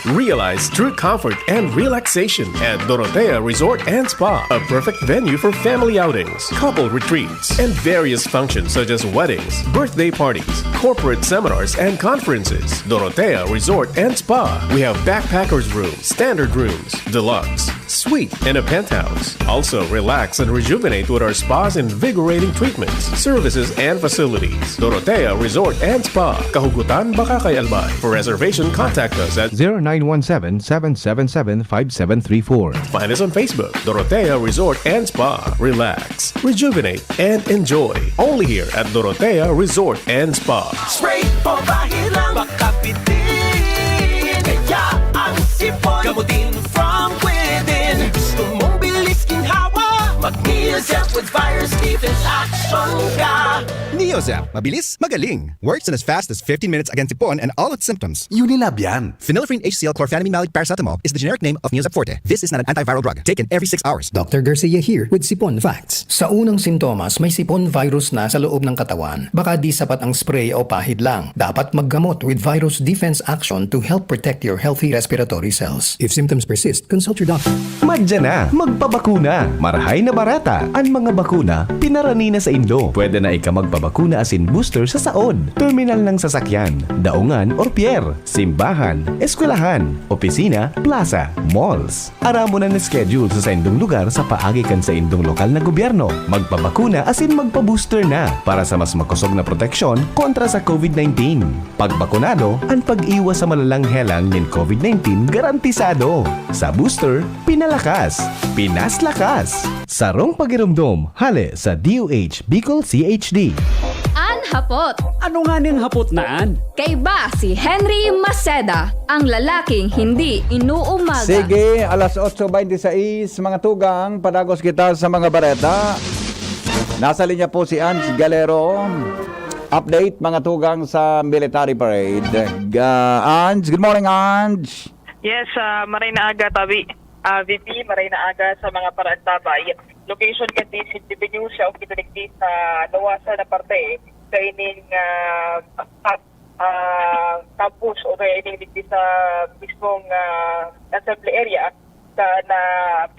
Realize true comfort and relaxation at Dorotea Resort and Spa, a perfect venue for family outings, couple retreats, and various functions such as weddings, birthday parties, corporate seminars, and conferences. Dorotea Resort and Spa. We have backpackers room, standard rooms, deluxe, suite, and a penthouse. Also, relax and rejuvenate with our spa's invigorating treatments, services, and facilities. Dorotea Resort and Spa, Kahugutan, Bacacay, Albay. For reservation, contact us at zero nine one seven, seven seven seven, five seven three four. Find us on Facebook, Dorotea Resort and Spa. Relax, rejuvenate, and enjoy. Only here at Dorotea Resort and Spa. Spray o bahid lang, makabitin. Kaya ang sipon, gamutin from within. Gusto mong bilis ginhawa? Mag-Neozep with virus defense action ka. Neozep, mabilis, magaling. Works in as fast as fifteen minutes against sipon and all its symptoms. Unilab yan. Phenylephrine H C L chlorphenamine malic paracetamol is the generic name of Neozep Forte. This is not an antiviral drug. Taken every six hours. Doctor Garcia here with Sipon Facts. Sa unang sintomas, may sipon virus na sa loob ng katawan. Baka di sapat ang spray o pahid lang. Dapat maggamot with virus defense action to help protect your healthy respiratory cells. If symptoms persist, consult your doctor. Madya na, magpabakuna. Marahay na barata. An mga bakuna, pinarani na saindo. Pwede na ika magpabakuna asin booster sa saod, terminal ng sasakyan, daungan or pier, simbahan, eskwelahan, opisina, plaza, malls. Aramon an schedule sa saindong lugar sa paagi kan saindong lokal na gobyerno. Magpabakuna asin magpa-booster na para sa mas makosog na proteksyon kontra sa COVID nineteen. Pagbakunado, an pag-iwas sa malalang helang nin COVID nineteen garantisado. Sa booster, pinalakas, pinaslakas. Sarong pagiromdom, hale sa D O H Bicol C H D. An hapot. Ano nga ning hapot na an? Kaiba si Henry Maceda, ang lalaking hindi inuumaga. Sige, alas otso bente sais, mga tugang, padagos kita sa mga bareta. Nasa linya po si Ange Galero. Update, mga tugang, sa military parade. Ga-, Ange, good morning, Ange. Yes, ah, maray na aga, Tabi. Ah, V P, maray na aga sa mga paraantabay. Location kan D C T V News, siya ang kinaligdi sa lawasan na parte kaining, ah, ah, campus o kaya ining digdi sa mismong, ah, assembly area sa na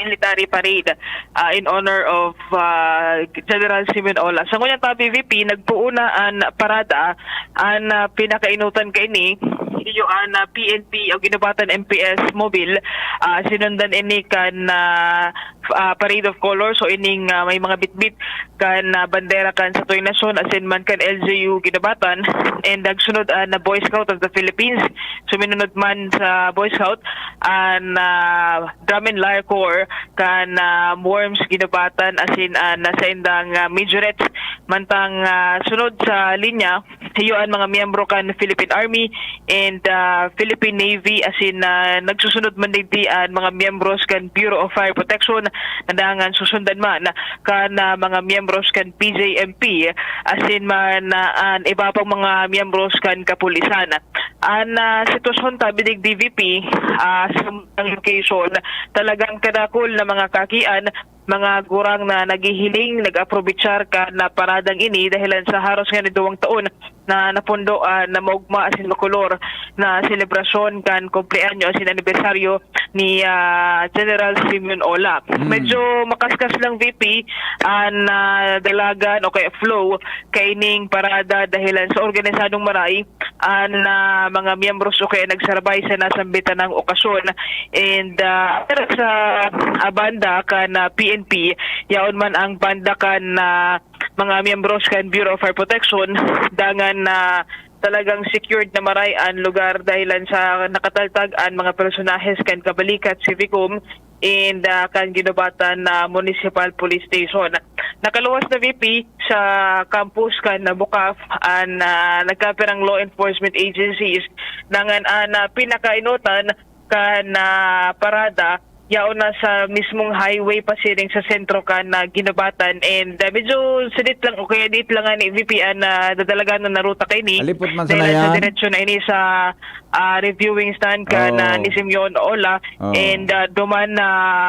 military parade, ah, in honor of, ah, General Simeon Ola. Sa ngunyan, Tabi, V P, nagpoon na an parada, an, ah, pinakainutan kaini, iyo an, ah, P N P o ginubatan M P S Mobile, ah, sinundan ini kan, ah, f-, ah, Parade of Colors o ining, ah, may mga bitbit kan, ah, bandera kan satuyang nasyon asin man kan L G U ginubatan, and nagsunod an, ah, Boy Scout of the Philippines. Suminunod man sa Boy Scout an, ah, Drum and Lyre Corps kan, ah, M W R M S ginubatan asin an, ah, saindang, ah, majorettes. Mantang, ah, sunod sa linya, iyo an mga miyembro kan Philippine Army and, ah, Philippine Navy asin, ah, nagsusunod man digdi an mga miyembros kan Bureau of Fire Protection na dangan susundan man kan, ah, mga miyembros kan P J M P asin man, ah, an iba pang mga miyembros kan kapulisan. An, ah, sitwasyon, Tabi, digdi, V P, ah, sa mga location, talagang kadakul na mga kakian, mga gurang na naghihiling, nag-aprobechar kan, ah, paradang ini dahilan sa haros nga niduwang taon na napundo, ah, na maugma asin makolor na selebrasyon kan kumpleanyo asin anibersaryo ni, ah, General Simeon Ola. Mm. Medyo makaskas lang, V P, an, ah, dalagan o kaya flow kaining parada dahilan sa organisadong maray an, ah, mga miyembros o kaya nagsarabay sa nasambitan na okasyon. And, ah, pero sa, ah, banda kan, ah, P N P, yaon man ang banda kan, ah, mga miyembros kan Bureau of Fire Protection, dangan na talagang secured na maray an lugar dahilan sa nakataltag an mga personahes kan Kabalikat, Civicom, and, ah, kan ginubatan na Municipal Police Station. Nakaluwas na, V P, sa campus kan Bukaf an, ah, nagkapirang law enforcement agencies, dangan an, ah, pinakainutan kan, ah, parada yaon na sa mismong highway pasiring sa sentro kan, ah, Guinobatan. And, ah, medyo sadit lang o kaya diit lang nga ni V P an, ah, dadalaganan na ruta kaini. Halipot man sa Dahil sa nayan. Diretsyo na ini sa, ah, reviewing stand kan, ah, Oo. ni Simeon Ola. Oo. And, ah, duman na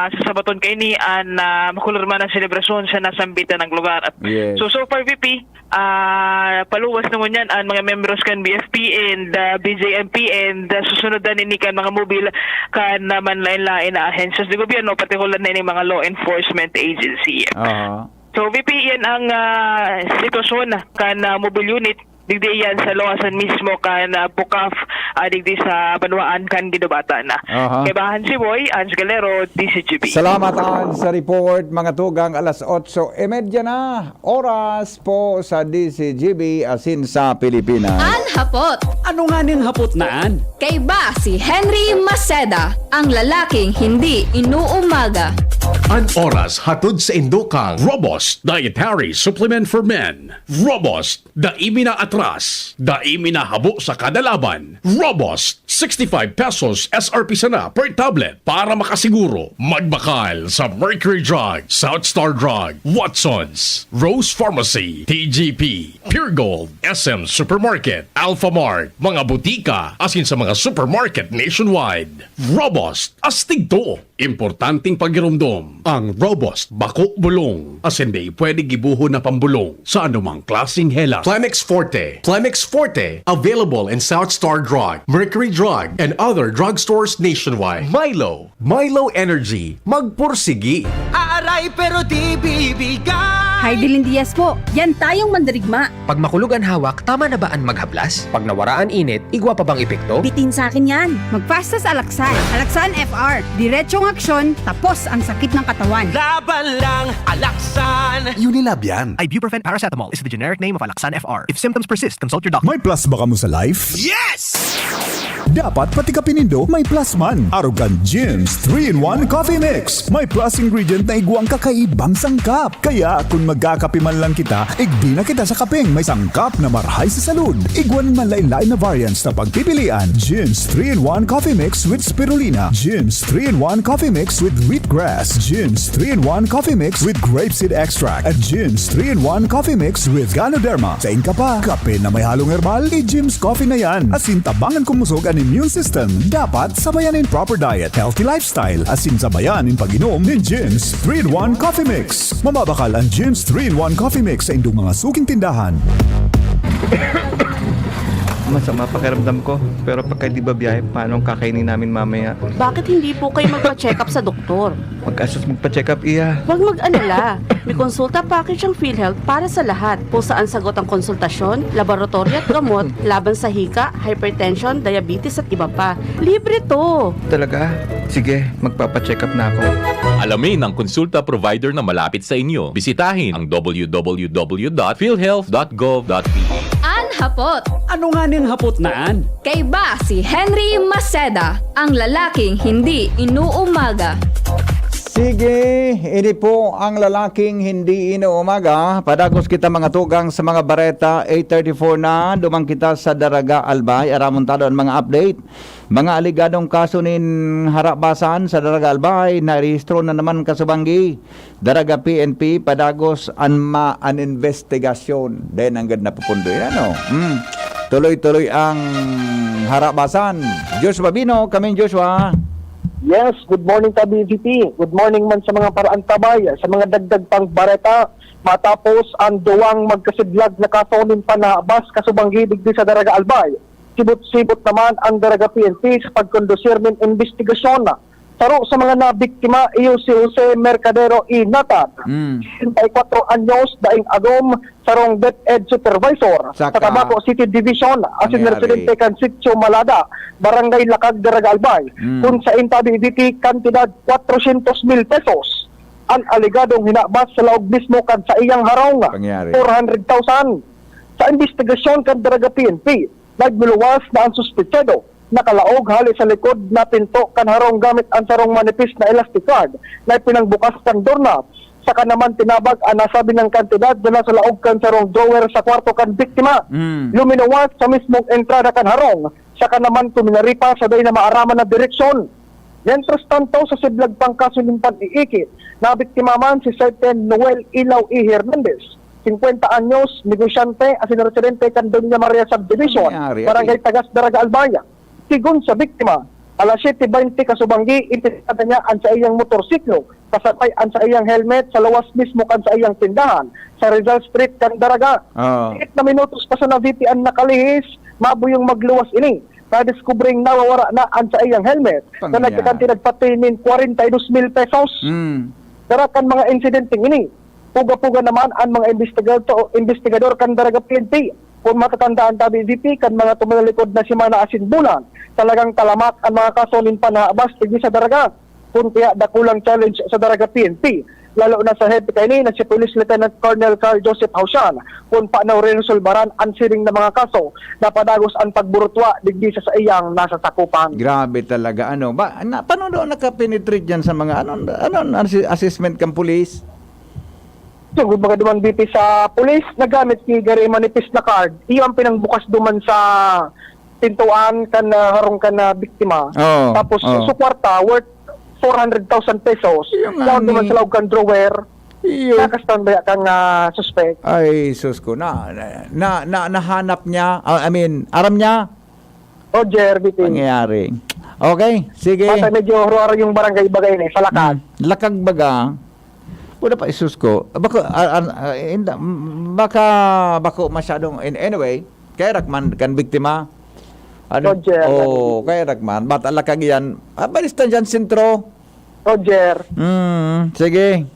sa sabaton kaini an, ah, makulor man ang selebrasyon sa nasambitan ng lugar. Yes. So, so far, V P, ah, paluwas na ngunyan an mga membros kan B F P and, ah, B J M P and, ah, susunod na nini kan mga mobil kan, ah, manlain-lain na ahensyas de gobyerno, pati hulan na ining mga law enforcement agency. Aha. So, V P, yan ang, ah, sitwasyon kan, ah, mobile unit. Digdi yan sa luwasan mismo kan, ah, Bukaf, ah, digdi sa banwaan kan Guinobatan. Aha. Kaibahan si Boy, Ange Galero, D C G B. Salamat, Ange, sa report. Mga tugang, alas otso y media na. Oras po sa D C G B asin sa Pilipinas. An hapot. Ano nga ning hapot na an? Kaiba si Henry Maceda, ang lalaking hindi inuumaga. An oras hatod sa indokang Robust Dietary Supplement for Men. Robust, dai mi na atras, dai mi na habo sa kada laban. Robust, sixty-five pesos S R P sana per tablet. Para makasiguro, magbakal sa Mercury Drug, South Star Drug, Watsons, Rose Pharmacy, T G P, Pure Gold, S M Supermarket, Alpha Mart, mga butika, asin sa mga supermarket nationwide. Robust, astig to. Importanteng pagiromdom, ang Robust bako bulong, asin dai pwede gibohon na pambulong sa anumang klaseng hela. Plemex Forte. Plemex Forte, available in South Star Drug, Mercury Drug, and other drugstores nationwide. Milo. Milo Energy. Magpursigi. Aaray pero di bibigay. Hay Dilin Diaz po, yan tayong mandirigma. Pag makulog an hawak, tama na ba an maghablas? Pag nawara an init, igwa pa bang epekto? Bitin sa akin yan. Mag-fast sa Alaxan. Alaxan F R. Diretsong aksyon, tapos ang sakit ng katawan. Laban lang, Alaxan! Unilab yan. Ibuprofen paracetamol is the generic name of Alaxan F R. If symptoms persist, consult your doctor. May plus ba kamo sa life? Yes! Dapat pati kape nindo may plus man. Arog kan Jim's three-in-one Coffee Mix. May plus ingredient na igwang kakaibang sangkap. Kaya kung magkakape man lang kita, igdi na kita sa kapeng may sangkap na marhay sa salud. Igwa nin manlain-lain na variants na pagpipilian. Jim's three-in-one Coffee Mix with Spirulina. Jim's three-in-one Coffee Mix with Wheatgrass. Jim's three-in-one Coffee Mix with Grapeseed Extract. At Jim's three-in-one Coffee Mix with Ganoderma. Sain ka pa? Kape na may halong herbal? I-Jim's Coffee na yan. Asin tabangan kumusog an immune system. Dapat sabayan nin proper diet, healthy lifestyle. Asin sabayan nin pag-inom nin Jim's three-in-one Coffee Mix. Mamabakal an Jim's three-in-one Coffee Mix sa indong mga suking tindahan. Masama pakiramdam ko, pero pagka di ba biyahe, paano ang kakainin namin mamaya? Bakit hindi po kayo magpa-check up sa doktor? Mag-assess, magpa-check up, iya. Huwag mag-alala. May konsulta package ang PhilHealth para sa lahat. Kung saan sagot ang konsultasyon, laboratory at gamot, laban sa hika, hypertension, diabetes at iba pa. Libre to! Talaga? Sige, magpapa-check up na ako. Alamin ang konsulta provider na malapit sa inyo. Bisitahin ang w w w dot philhealth dot gov dot p h. An hapot. Ano nga ning hapot na an? Kaiba si Henry Maceda, ang lalaking hindi inuumaga. Sige, ini po ang lalaking hindi inuumaga. Padagos kita, mga tugang, sa mga bareta. Eight thirty-four na, duman kita sa Daraga Albay. Aramon ta daw an mga update. Mga aligadong kaso nin harabasan sa Daraga Albay, narehistro na naman, kasubanggi. Daraga P N P, padagos an ma-, an investigasyon. Dai nanggad napupundoy, ano? Hmm. Tuloy-tuloy ang harabasan. Joshua Bino, kaming Joshua. Yes, good morning, Tabi V P. Good morning man sa mga paraantabay, sa mga dagdag pang bareta. Matapos ang duwang magkasidlag na kaso nin panhabas, kasubanggi digdi sa Daraga Albay, sibot-sibot naman ang Daraga P N P sa pagkondusir nin investigasyon. Saro sa mga nabiktima iyo si Jose Mercadero y Nathan, Mm. sesenta y kwatro anyos, daing agom, sarong DepEd Supervisor Saka sa Tabaco City Division, asin nangyari. Residente kan Sitio Malada, Barangay Lakag, Daraga Albay, Mm. kun sain, Tabi V P, kantidad kwatrosyentos mil pesos an alegadong hinabas sa laog mismo kan saiyang harong, Pangyari. four hundred thousand. Sa investigasyon kan Daraga P N P, nagluwas na ang suspetsado. Nakalaog hali sa likod na pinto kan harong gamit ang sarong manipis na elastic card na ipinangbukas kan doorknob. Saka naman tinabag ang nasabing kantidad na nasa laog kan sarong drawer sa kwarto kan biktima. Mm. Luminuwas sa mismong entrada kan harong, saka naman kuminari pa sa dai na maaraman na direksyon. Mientras tanto, sa siblag pang kaso nin pan-iikit, nabiktima man si Sergeant Noel Ilaw E. Hernandez, singkwenta anyos, negosyante, asin residente kan Doña Maria Subdivision, Nangyari, Barangay Tagas, Daraga, Albay. Sigon sa biktima, alas siyete bente kasubanggi, intintada niya an saiyang motorsiklo, kasabay an saiyang helmet sa luwas mismo kan saiyang tindahan sa Rizal Street kan Daraga. Oo. Siit na minutos pa sana, V P, an nakalihis, mabuyong magluwas ini. Nadiskubring nawawara na an saiyang helmet na Pangyari. nagkakanti nagpati nin kwarenta y dos mil pesos. Mm. Dara kan mga insidenteng ini, puga-puga naman an mga investigador, investigador kan Daraga P N P. Kung matatandaan ta, V P, kan mga tumatalikod na semana asin bulan, talagang talamak an mga kaso nin panhahabas digdi sa Daraga. Kun kaya dakulang challenge sa Daraga P N P, lalo na sa hepe kaini na si Police Lieutenant Colonel Carl Joseph Hausian, kun paano reresolbaran an siring na mga kaso na padagos an pagburutwa digdi sa saiyang nasasakupan. Grabe talaga, ano. Ba, na, paano daw nakapenetrate yan sa mga, ano, ano, ano, si assessment kang pulis? Sugod magkaduman, V P, sa pulis, nagamit ki gari manipis na card. Iyo ang pinangbukas duman sa pintuan kan, ah, harong kan, ah, biktima. Oo, Tapos, oo. sa kwarta, worth four hundred thousand pesos. Iyo nga Yaon duman ni. sa laog kan drawer. Iyo. Nakastan baya kang, ah, suspect. Ay, sus ko. Na, na, na, nahanap niya? Ah, I mean, aram niya? Roger, V P. Pangyayari. Okay, sige. Patay, medyo haro-haro yung barangay baga ini, sa Lakag. Mm, Lakag baga. Wala pa, isus ko. Bako, ah, ah, ah, inda-, m-, baka, bako masyadong, in, anyway, kaya rakman kan biktima. Ano? Roger, Oh, Roger. kaya rakman. Bata Lakag yan. Ah, balista dyan, sentro. Roger. Mm, sige.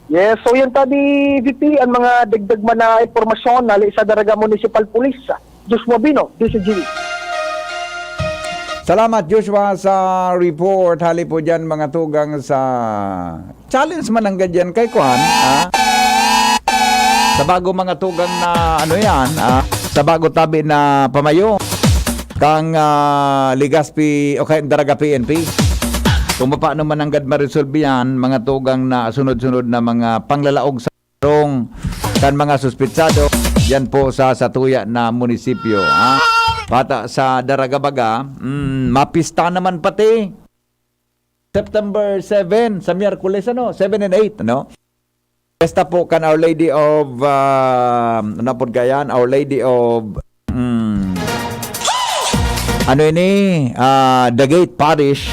Yes, so yan tabi, V P, ang mga dagdag man na impormasyon hali sa Daraga Municipal Police. Joshua Bino, D C G B. Salamat, Joshua, sa report. Hali po dyan, mga tugang sa challenge man ang gadyan kay Kuan, ha? Sa bago mga tugang na, ano yan, ha? Sa bago tabi na pamayo kang, ah, Legazpi o kay Daraga P N P. Kung paano man nanggad maresolve yan, mga tugang na sunod-sunod na mga panglalaog sa harong kan mga suspitsado, yan po sa satuya na munisipyo, ha? Pata sa Daraga baga, mm, mapista naman pati. September seven, sa Miyerkules, ano? Seven and eight, ano? Pesta po kan Our Lady of, ah, ano po kaya yan? Our Lady of, mm, ano ini? Ah, The Gate Parish.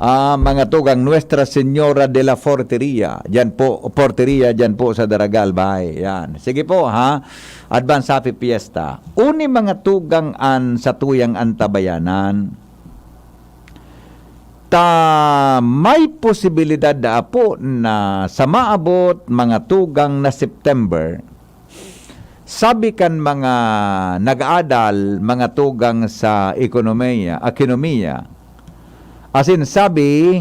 Ah, mga tugang Nuestra Señora de la Forteria. Diyan po, Porteria, diyan po sa Daraga, Albay. Yan. Sige po, ha? Advance Happy Fiesta. Uni mga tugang an satuyang antabayanan. Ta may posibilidad na po na sa maabot mga tugang na September, sabi kan mga nag-aadal, mga tugang sa ekonomiya, ekonomiya, asin sabi,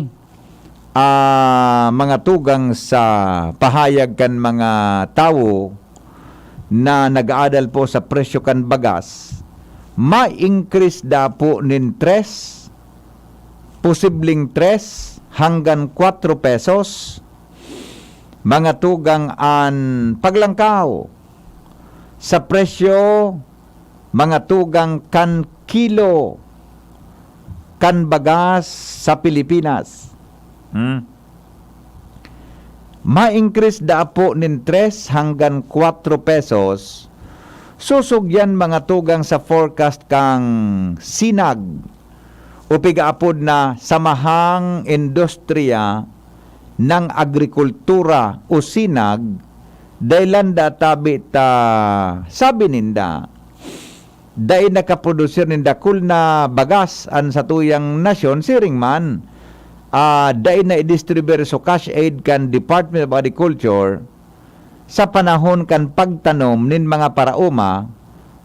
ah, mga tugang sa pahayag kan mga tawo na nag-aadal po sa presyo kan bagas, ma-increase da po nin tres, posibleng tres hanggang kwatro pesos, mga tugang an paglangkaw sa presyo, mga tugang kan kilo kan bagas sa Pilipinas. Hmm. Ma-increase da po nin tres hanggang kwatro pesos, susog yan mga tugang sa forecast kang sinag o pigaapod na Samahang Industriya ng Agrikultura o sinag, dai landa tabi ta, sabi ninda, dai nakaprodusir nin dakul na bagas an satuyang nasyon, siring man, ah, dai na idistribuir so cash aid kan Department of Agriculture sa panahon kan pagtanom nin mga paraoma,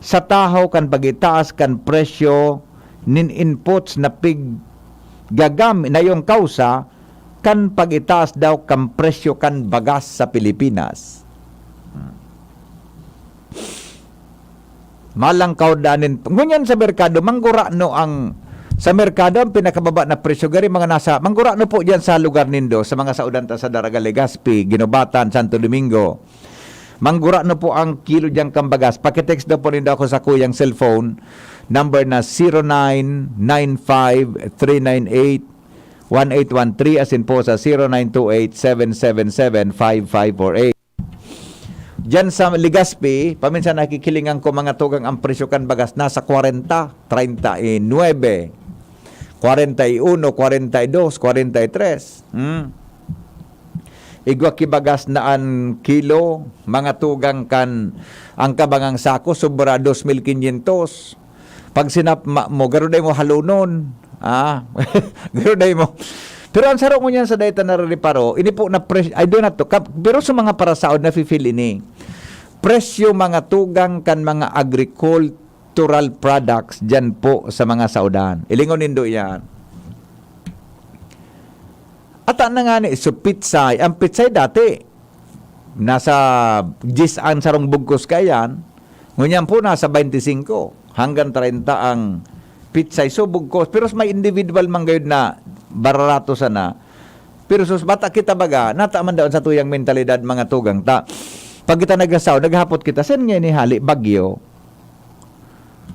sa tahaw kan pag-itaas kan presyo nin inputs na piggagam-, na iyong kausa kan pag-itaas daw kan presyo kan bagas sa Pilipinas. Hmm. Malangkaw danin. Ngunyan sa merkado, manggurano ang, sa merkado, ang pinakababa na presyo, gari mga nasa, manggurano po diyan sa lugar nindo, sa mga saodan ta sa Daraga, Legazpi, Guinobatan, Santo Domingo. Manggurano po ang kilo diyan kan bagas. Pakitext daw po nindo ako sa kuyang cellphone number na zero nine nine five three nine eight one eight one three, asin po sa zero nine two eight, seven seven seven, five five four eight. Diyan sa Legazpi, paminsan nakikilingan ko, mga tugang, ang presyo kan bagas nasa kwarenta, treinta y nueve, kwarenta y uno, kwarenta y dos, kwarenta y tres. Hmm. Igwa ki bagas na an kilo, mga tugang, kan ang kabangang sako sobra dos mil quinientos. Pag sinapma mo, garo dai mo halonon. Ah, garo dai mo. Pero ang saro ngunyan sa dai ta narereparo, ini po na pres-, I do not to, kap-, pero sa mga parasaod, nafi-feel ini. Presyo, mga tugang, kan mga agricultural products diyan po sa mga saodan. Ilingon nindo yan. Ata na nga ni, so pitsay, ang pitsay dati, nasa diyes ang sarong bugkos kaiyan, ngunyan po nasa baynte singko hanggang treinta ang pitsay. So, bugkos. Pero may individual man gayud na bararato sana. Pero sus, bata kita baga, nata man daon sa tuyang mentalidad, mga tugang ta. Pag kita nagsasaw, naghapot kita, "Saan nga ini hali? Bagyo?"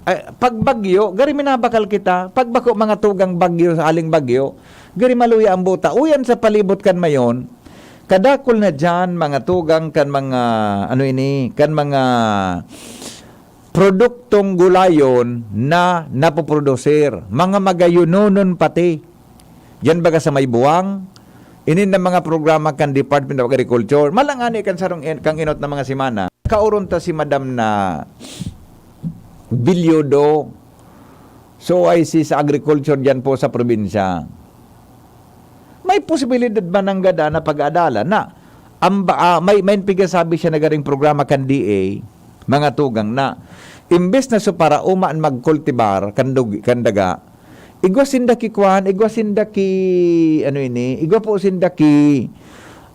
Ay, pag bagyo, gari minabakal kita. Pag bako, mga tugang, bagyo, sa aling bagyo, gari maluya ang buta. Uyan sa palibot kan mayon, kadakul na diyan, mga tugang, kan mga, ano ini, kan mga produktong gulayon na napoprodusir, mga magayononon pati. Diyan baga sa may buwang, inin na mga programa kan Department of Agriculture. Malangani kan sarong en-, kang inot na mga semana, kaoron ta si Madam na Bilyodo. So, I C sa agriculture diyan po sa probinsya. May posibilidad ba nanggad na pag-aadalan na ang ba, ah, may, may pigasabi siya na garing programa kan D A, mga tugang, na imbes na so para umaan magkultibar kan dug-, kan daga, igwa sinda ki kwan, igwa sinda ki, ano ini, igwa po sinda ki,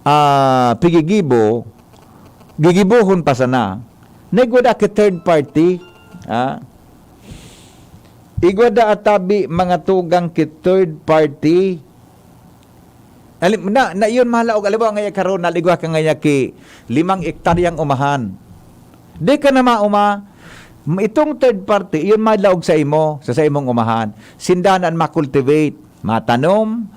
ah, pigigibo, gigibohon pa sana. Na igwa da ki third party, ah. Igwa da atabi, mga tugang, ki third party. Alim-, na, na yun, mahalaog. Alam mo, ngaya karon, naligwa ka ngaya ki limang ektaryang umahan. Di ka na mauma, itong third party, yun malaog sa imo, sa, sa imong umahan. Sinda na an makultivate, matanom,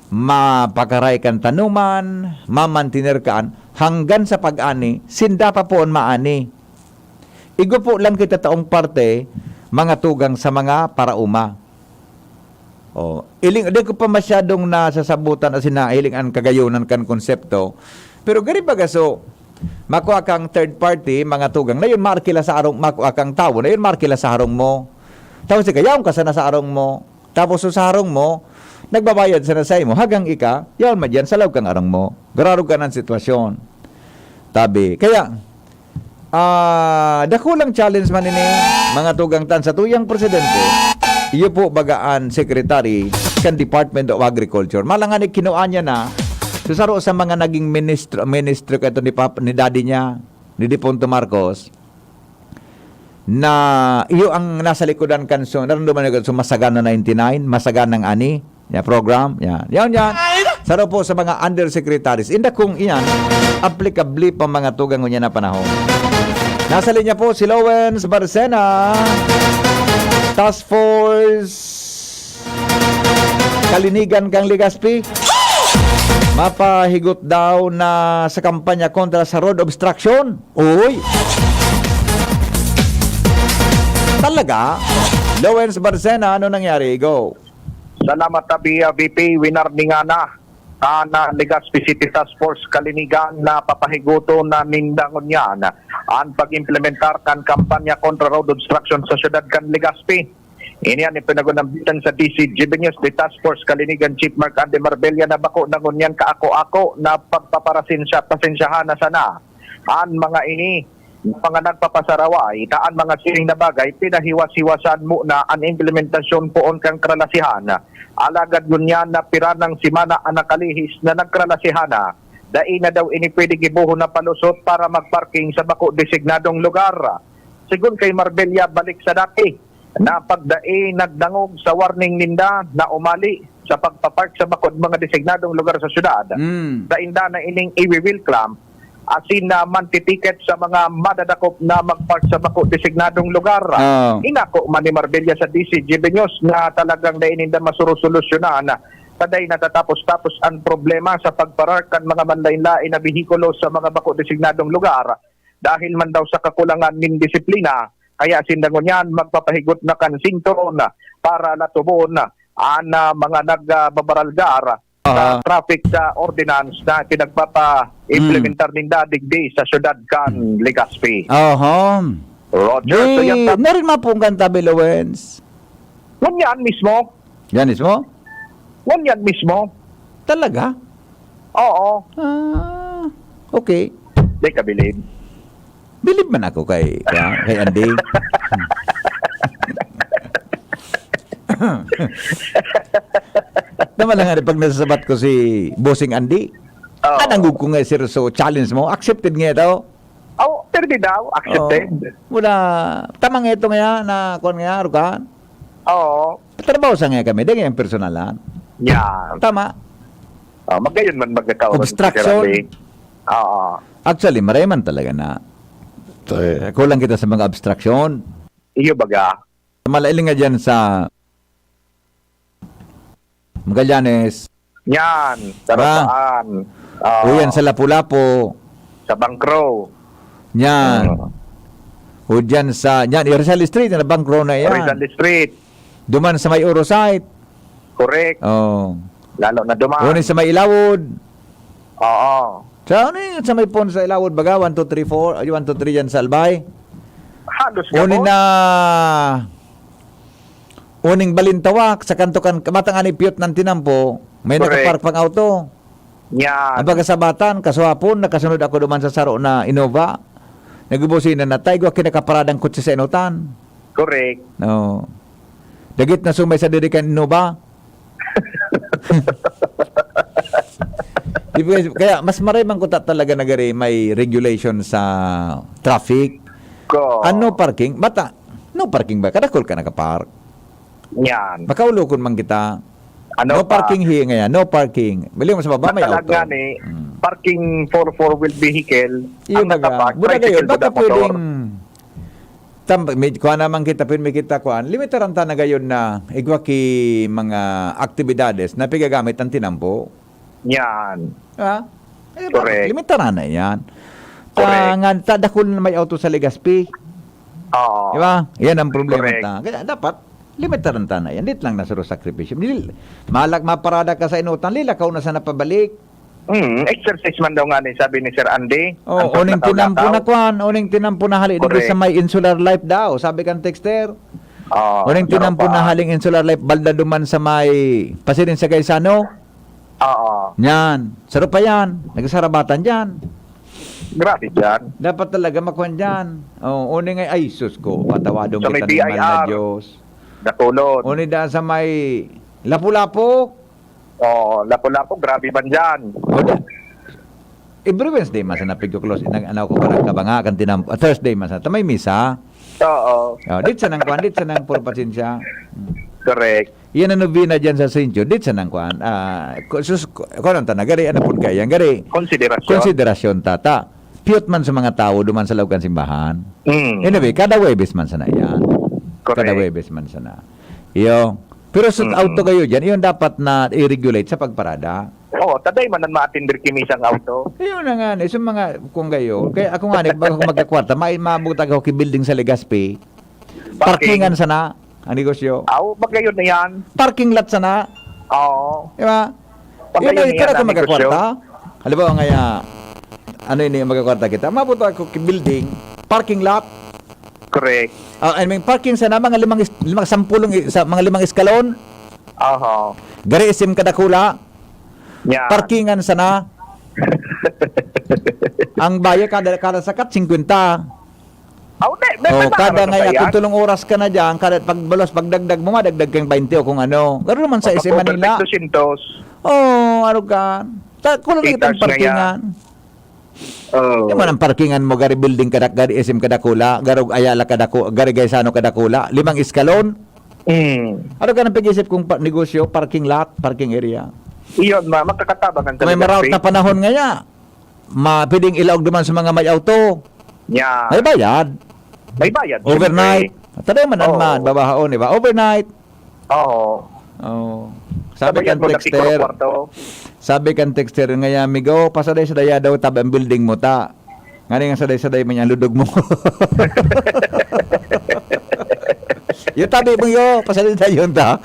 mapakaray kan tanuman, mamantiner kaan, hanggan sa pag-ani, sinda pa poon maani. Igwa po lang kita taong parte, mga tugang, sa mga parauma. Oh, iling, di ko pa masyadong nasasabutan asin nahiling an kagayonan kan konsepto. Pero gari baga, so, makua kang third party, mga tugang, na yun, maarkila sa arong, makua kang tawo, na yun, maarkila sa harong mo. Tapos, ika, yaon ka sana sa arong mo. Tapos, so, sa harong mo, nagbabayad sana sa imo. Hagang ika, yaon man diyan, sa laog kang arong mo. Gararog ka ng sitwasyon. Tabi. Kaya, ah, dakulang challenge man ini, mga tugang tan, sa tuyang presidente, iyo po baga an secretary kan Department of Agriculture. Malangani kinua niya na, so, saro sa mga naging ministro, ministro kaito ni Pap-, ni daddy niya, ni Defunto Marcos, na iyo ang nasa likodan kan, so, naramdaman niyo kan, so, Masagana ninety-nine, Masaganang Ani, ya, program, ya. Yan, yan. Saro po sa mga undersecretaries. Inda kung iyan, applicable pa, mga tugang, ngunyan na panahon. Nasa linya po si Lawrence Barcena, Task Force Kalinigan kang Legazpi. Mapahigot daw na sa kampanya kontra sa road obstruction. Uy! Talaga? Lawrence Barcena, ano nangyari? Go. Salamat, Tabi, ah, V P. Winarningan na kan Legazpi City Task Force Kalinigan na papahigoton na ninda ngunyan an pag-implementar kan kampanya kontra road obstruction sa siyudad kan Legazpi. Ini an ipinagunambitan sa D C G B News, the Task Force Kalinigan Chief Mark Andy Marbella, na bako na ngunyan kaako-ako na pagpaparasensya, pasensyahan na sana an mga ini, mga nagpapasaraway, ta an mga siring na bagay, pinahiwas-hiwasan muna an implementasyon poon kan karalasihan. Alagad ngunyan na pira nang semana an nakalihis na nagkaralasihan na, dai na daw ini pwede gibohon na palusot para magparking sa bako designadong lugar. Sigon kay Marbella, balik sa dati na pagdai nagdangog sa warning ninda na umali sa pagpapark sa bakod mga designadong lugar sa syudad. Mm. Sainda na ining iwi-wheel clamp, asin na mantitiket sa mga madadakop na magpark sa bako designadong lugar. Oh. Inako man ni Marbella sa D C G B News na talagang dai ninda masurusolusyonan Day natatapos-tapos an problema sa pagparark kan mga manlaen-laen na behikulo sa mga bako designadong lugar dahil man daw sa kakulangan nin disiplina, kaya sinda ngunyan magpapahigot na kan sinturon para latubon an, ah, mga nagbabaralgar sa Aha. traffic, ah, ordinance na pinagpapa-implementar ninda digdi sa siyudad kan Legazpi. Aha. Roger, so yan Di, ta- na rin mapunggan tabi, Lawens. Ngunyan mismo. Yan mismo? Ngunyan mismo. Talaga? Oo. Ah, okay. Di ka bilib. Bilib man ako kay, kay, kay Andy. Tama lang nga, pag nasasabat ko si Bossing Andy, Oo. Anang ko nga, sir, so challenge mo, accepted nga ito. Oh, pwede daw, accepted. Oo. Mula, tama nga ito nga, na, kuwan nga, Rukan? Oo. Trabaho sa nga kami, di nga yung personalan. Yan. Tama. Oh, magayon man magkakaroon Obstruction. Sir Andy. Oo. Actually, maray man talaga na, eh, kulang kita sa mga obstruction. Iyo baga. Malailing nga dyan sa Magallanes. Yan, sa Ah. Roxaan. Oo. O yan sa Lapu-Lapu. Sa Bancro. Yan. Oo. O dyan sa, yan, Rizal Street, na Bancro na yan. Rizal Street. Duman sa may Orosite. Correct. Oh. Lalo na duman. O ni sa may Ilawod. Oo. Sa ano yun? Sa may pon sa Ilawod, baga? One, two, three, four. Ay, one, two, three yan sa Albay. Halos Unin gabos. na, uning balintawak, sa kanto kan, matang ani piyot ng tinampo, may Correct. nakapark pang auto. Yan. Ang pagkasabatan, kasuhapon, nakasunod ako duman sa saro na Innova. Nagbubusina na, "Tay, gwa kinakaparadang kotse sa enotan." Correct. No. Dagit na sumay sa diri kan Innova. Di ba, kaya mas maray man kuta talaga na gari may regulation sa traffic. Ko. Ano parking? Bata, no parking ba? Kadakol ka nakapark. Yan. Makaulokon man kita. Ano No pa? parking here ngayon. No parking. Bali mo sa baba, may Basta lang auto. nga ni, Hmm. parking for four-wheel vehicle, Iyo ang baga. nakapark, Buda kayo, tricycle, baka buda, motor. pwedeng tam-, may, kuha naman kita, pwede may kita, kuhaan. Limitaran ta na gayon na igwa ki mga aktibidades na pigagamit ang tinampo. Yan. Ha? Eh, Correct. bakit? Limitaran na yan. Correct. Sa nga, sa dakul na may auto sa Legazpi. Oo. Di ba? Yan ang problema Correct. ta. Kaya dapat, limitaran ta na yan. Dit lang na sa sakripisyo. Dil-, malag maparada ka sa inutan, lilakaw na sana pabalik. Hmm, exercise man daw nga ni, sabi ni Sir Andy. Oh, Ang uning paglakas-lakas. tinampo na kwan, uning tinampo na hali digdi Correct. sa may Insular Life daw, sabi kan texter. Oo, Uning tinampo na pa. haling Insular Life, balda duman sa may pasiring sa Gaisano. Oo. Yan. Saro pa yan. Nagsarabatan dyan. Grabe dyan. Dapat talaga makuha dyan. Oh, uning ay, ay, sus ko, patawadon Sa may kita ng mahal na B I R. Diyos. Dakulon. Uning daan sa may Lapu-Lapu. Oo, Lapu-Lapu, grabe man dyan. O, da-, every Wednesday man sana pigko-close, inag-, ano ko, parang kabanga, kan tinam-, ah, Thursday man sana. Tamay misa. Oo. Oh, dit sanang kwan, dit sanang puro pasensya. Hmm. Correct. Yan ang novena dyan sa Saint Jude, dit sanang kwan. Ah, ku-, sus-, ku-, kuwan ang tanagari, ano pun kaya yan, gari? Konsiderasyon. Konsiderasyon, tata. Piyot man sa mga tao, duman sa loob kan simbahan. Mm. Anyway, kada Huwebes man sana yan. Correct. Kada Huwebes man sana. Iyo. Pero sa Mm. auto kayo dyan, iyon dapat na i-regulate sa pagparada. Oo, taday man ang ma-attender ki misang auto. Ayun na nga, eh, sa mga, kung gayo, kaya ako nga, eh, bago ako magkakwarta, may mabutag ako ki building sa Legazpi. Parking. Parkingan sana ang negosyo. Aw, magayon na yan. Parking lot sana. Oo. Di ba? Magayon Yun ay, na yan kada ang ko negosyo. magkakwarta. Halimbawa nga, ano yun, magkakwarta kita. Mabutag ako ki building, parking lot. Correct. Ah, I mean, parking sana, mga limang is-, limang, sampulong i-, sa mga limang eskalon. Aha. Gari isim kadakula. Yan. Parkingan sana. Ang bayad kada, kada sakat, singkwenta. Aw, di, may Oh, may kada mga nga, ano yan? kung tulong oras ka na dyan, kada pagbalos, pagdagdag mo, madagdag kang bainte o kung ano. Gano'n naman sa S M Manila. Pagka-overtime, dosyentos. Oh, ano ka? Ta-, kulang Eight itong hours na yan. parkingan. Oh. Di man ang parkingan mo, gari building kadak-, gari S M kadakula, garog Ayala kadako-, gari Gaisano kadakula, limang eskalon. Mm. Ano ka nang pag-isip kung pa-, negosyo, parking lot, parking area? Iyon, ma-, makakatabang ang May maraot Kalidad na Pay. panahon ngaya, ma-, pwedeng ilaog duman sa mga may auto. Yeah. May bayad. May bayad, Overnight. siyempre. Taday man ang Oo. man, babahaon, di ba? Overnight. Oo. Oh. Sabi kan texter, sabi kan texter, ngaya, "Migo, pasaday-sadaya daw tabi ang building mo ta. Ngani nga saday-saday man yan, ludog mo." Yung tabi mo, yo, pasaday-saday yun ta.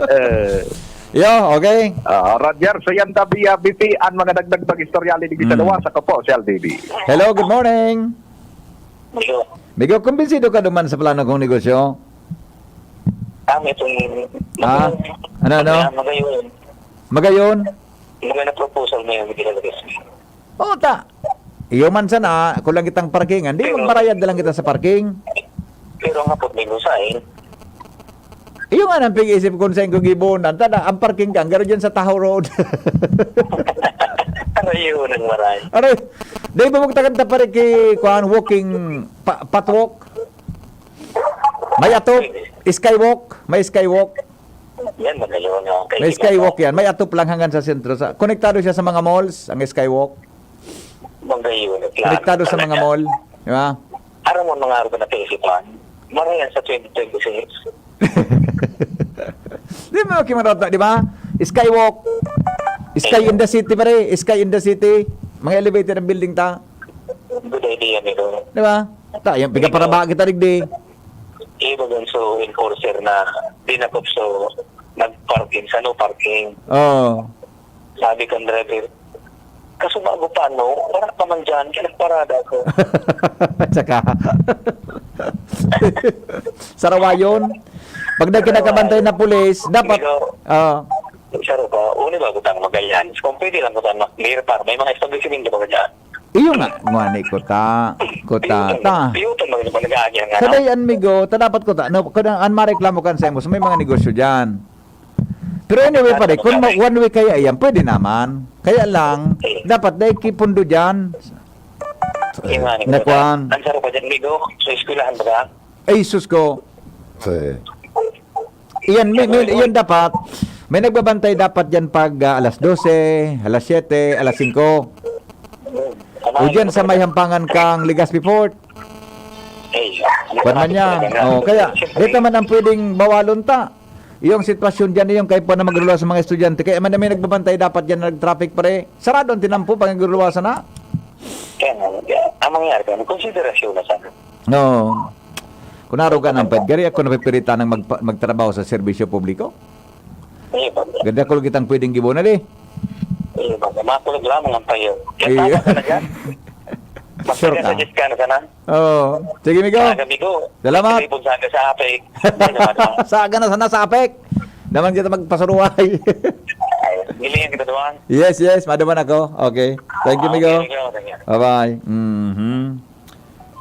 Eh. Yo, okay? Ah, Roger, so yan tabi, ah, B P, ang mga dagdag pag-istorya, lilig sa Mm. luwas, ako po, si L D B. Hello, good morning. Hello. Migo, kumbinsido ka duman sa plano kong negosyo? Ang itong Ah, ano, ano? Magayon. Magayon? Magayon na proposal na yung ginagawa. Oo, ta. Iyo man sana, kulang kitang parkingan. Di, magbarayad na lang kita sa parking. Pero ang hapot may gusain. Iyo nga nang pag-iisip kung saan ko gibunan. Tada, ang parking ka, ang garo dyan sa Tahoe Road. Aray, yun ang maray. Aray, di ba magtagan ta pare ki, kuhan, walking, pa, patwalk? May atop, skywalk, may skywalk. Yan, magayon na. May skywalk yan. May atop lang hanggang sa sentro. Sa, konektado siya sa mga malls, ang skywalk. Magayon, klaro. Konektado sa mga mall. Di ba? Aram mo, mga araw na pinisipan. Marayan sa twenty twenty-six. Di ba, Kim Rota, di ba? Skywalk. Sky in the city, pare. Sky in the city. Mga elevated ang building ta. Good idea, amigo. Di ba? Ta, yan, piga para ba kita, digdi? Iba dun so enforcer na dinakop so nag-parking sa no parking. Oo. Sabi kan driver, "Kaso bago pa, no? Wala pa man dyan, kaya nagparada ako." Tsaka, sarawayon. Pag may kinakabantay na pulis, dapat, Ikaw, ah, saro ka, uni ba kutang Magallanes? Kung pwede lang kutang mag-clear para may mga establishment ba dyan? Iyo nga, ngani ko ta, ko ta, Piyutan, ta. Piyutan, mga nag-aagyan nga, Sa no? Dayan, migo, ta dapat ko ta, no, kung ang mareklamo kan sa imo, so may mga negosyo dyan. Pero anyway, pare, kung ma-, one way kaya yan, pwede naman. Kaya lang, dapat dahil kipundo dyan. Yung nga, Nakuan. Ang saro pa dyan, migo, sa eskwelahan ba ka? Ay, sus ko. Iyan, may, may, iyan dapat. May nagbabantay dapat dyan pag, ah, alas dose, alas siyete, alas singko. O dyan sa may hampangan kang Legazpi Port. Eh, Kwan man yan. Oh, kaya, dito man ang pwedeng bawalon ta. Yung sitwasyon dyan, yung kaipuhan na magluluwas sa mga estudyante. Kaya man na may nagbabantay dapat dyan na nag-traffic, pare. Sarado ang tinampo, pag nagluluwasan na. Kaya nga, ang mangyayari ka, konsiderasyon na sana. No. Kung araw ka ng pwede, gari ako napipirita ng magpa-, magtrabaho sa serbisyo publiko. Iyo ba? Ganda ko kitang pwedeng gibo na di. Iyo ba? Makulog lamang ang payo. Kaya Iyo. Tama ka na dyan. Sure ka? Magsaga sa discount ka na. Oo. Sige, migo. Sa gabi ko. Salamat. Tripod sa aga sa apek. Hindi naman, ah. Sa aga na sana sa apek. Naman kita magpasuruhay. Ay, gilingan kita doon. Yes, yes. Maduman ako. Okay. Thank you, Ah, migo. Okay, okay, okay. Bye-bye. Mhm.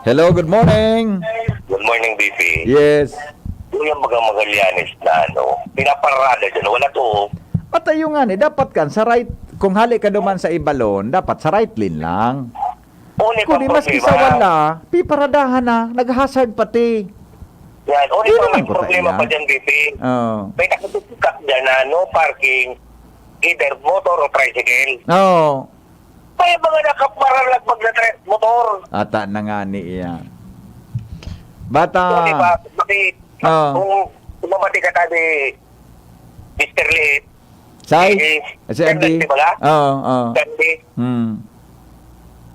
Hello, good morning. Good morning, B P. Yes. Yung mga Magallanes na ano, pinaparada dyan, wala to. At ayun nga ni, dapat kan sa right, kung hali ka duman sa Ibalon, dapat sa right lane lang. Uli Kung pang di, maski problema. Sa wala, piparadahan na, nag-hazard pati. Yan, uli Yun pang may naman ko problema kaya. Pa dyan, B P. Oo. May nakatutok dyan na no parking, either motor o tricycle. Oo. May mga nakaparalag pag na-, motor. Ata na nga ni iyan. Bata. So, di ba, bakit, Oo. Kung, kung mamati ka tabi, Mister Liit, Say? Eh, Si Andy? Di ba ka? Oo, oo. Andy. Hmm.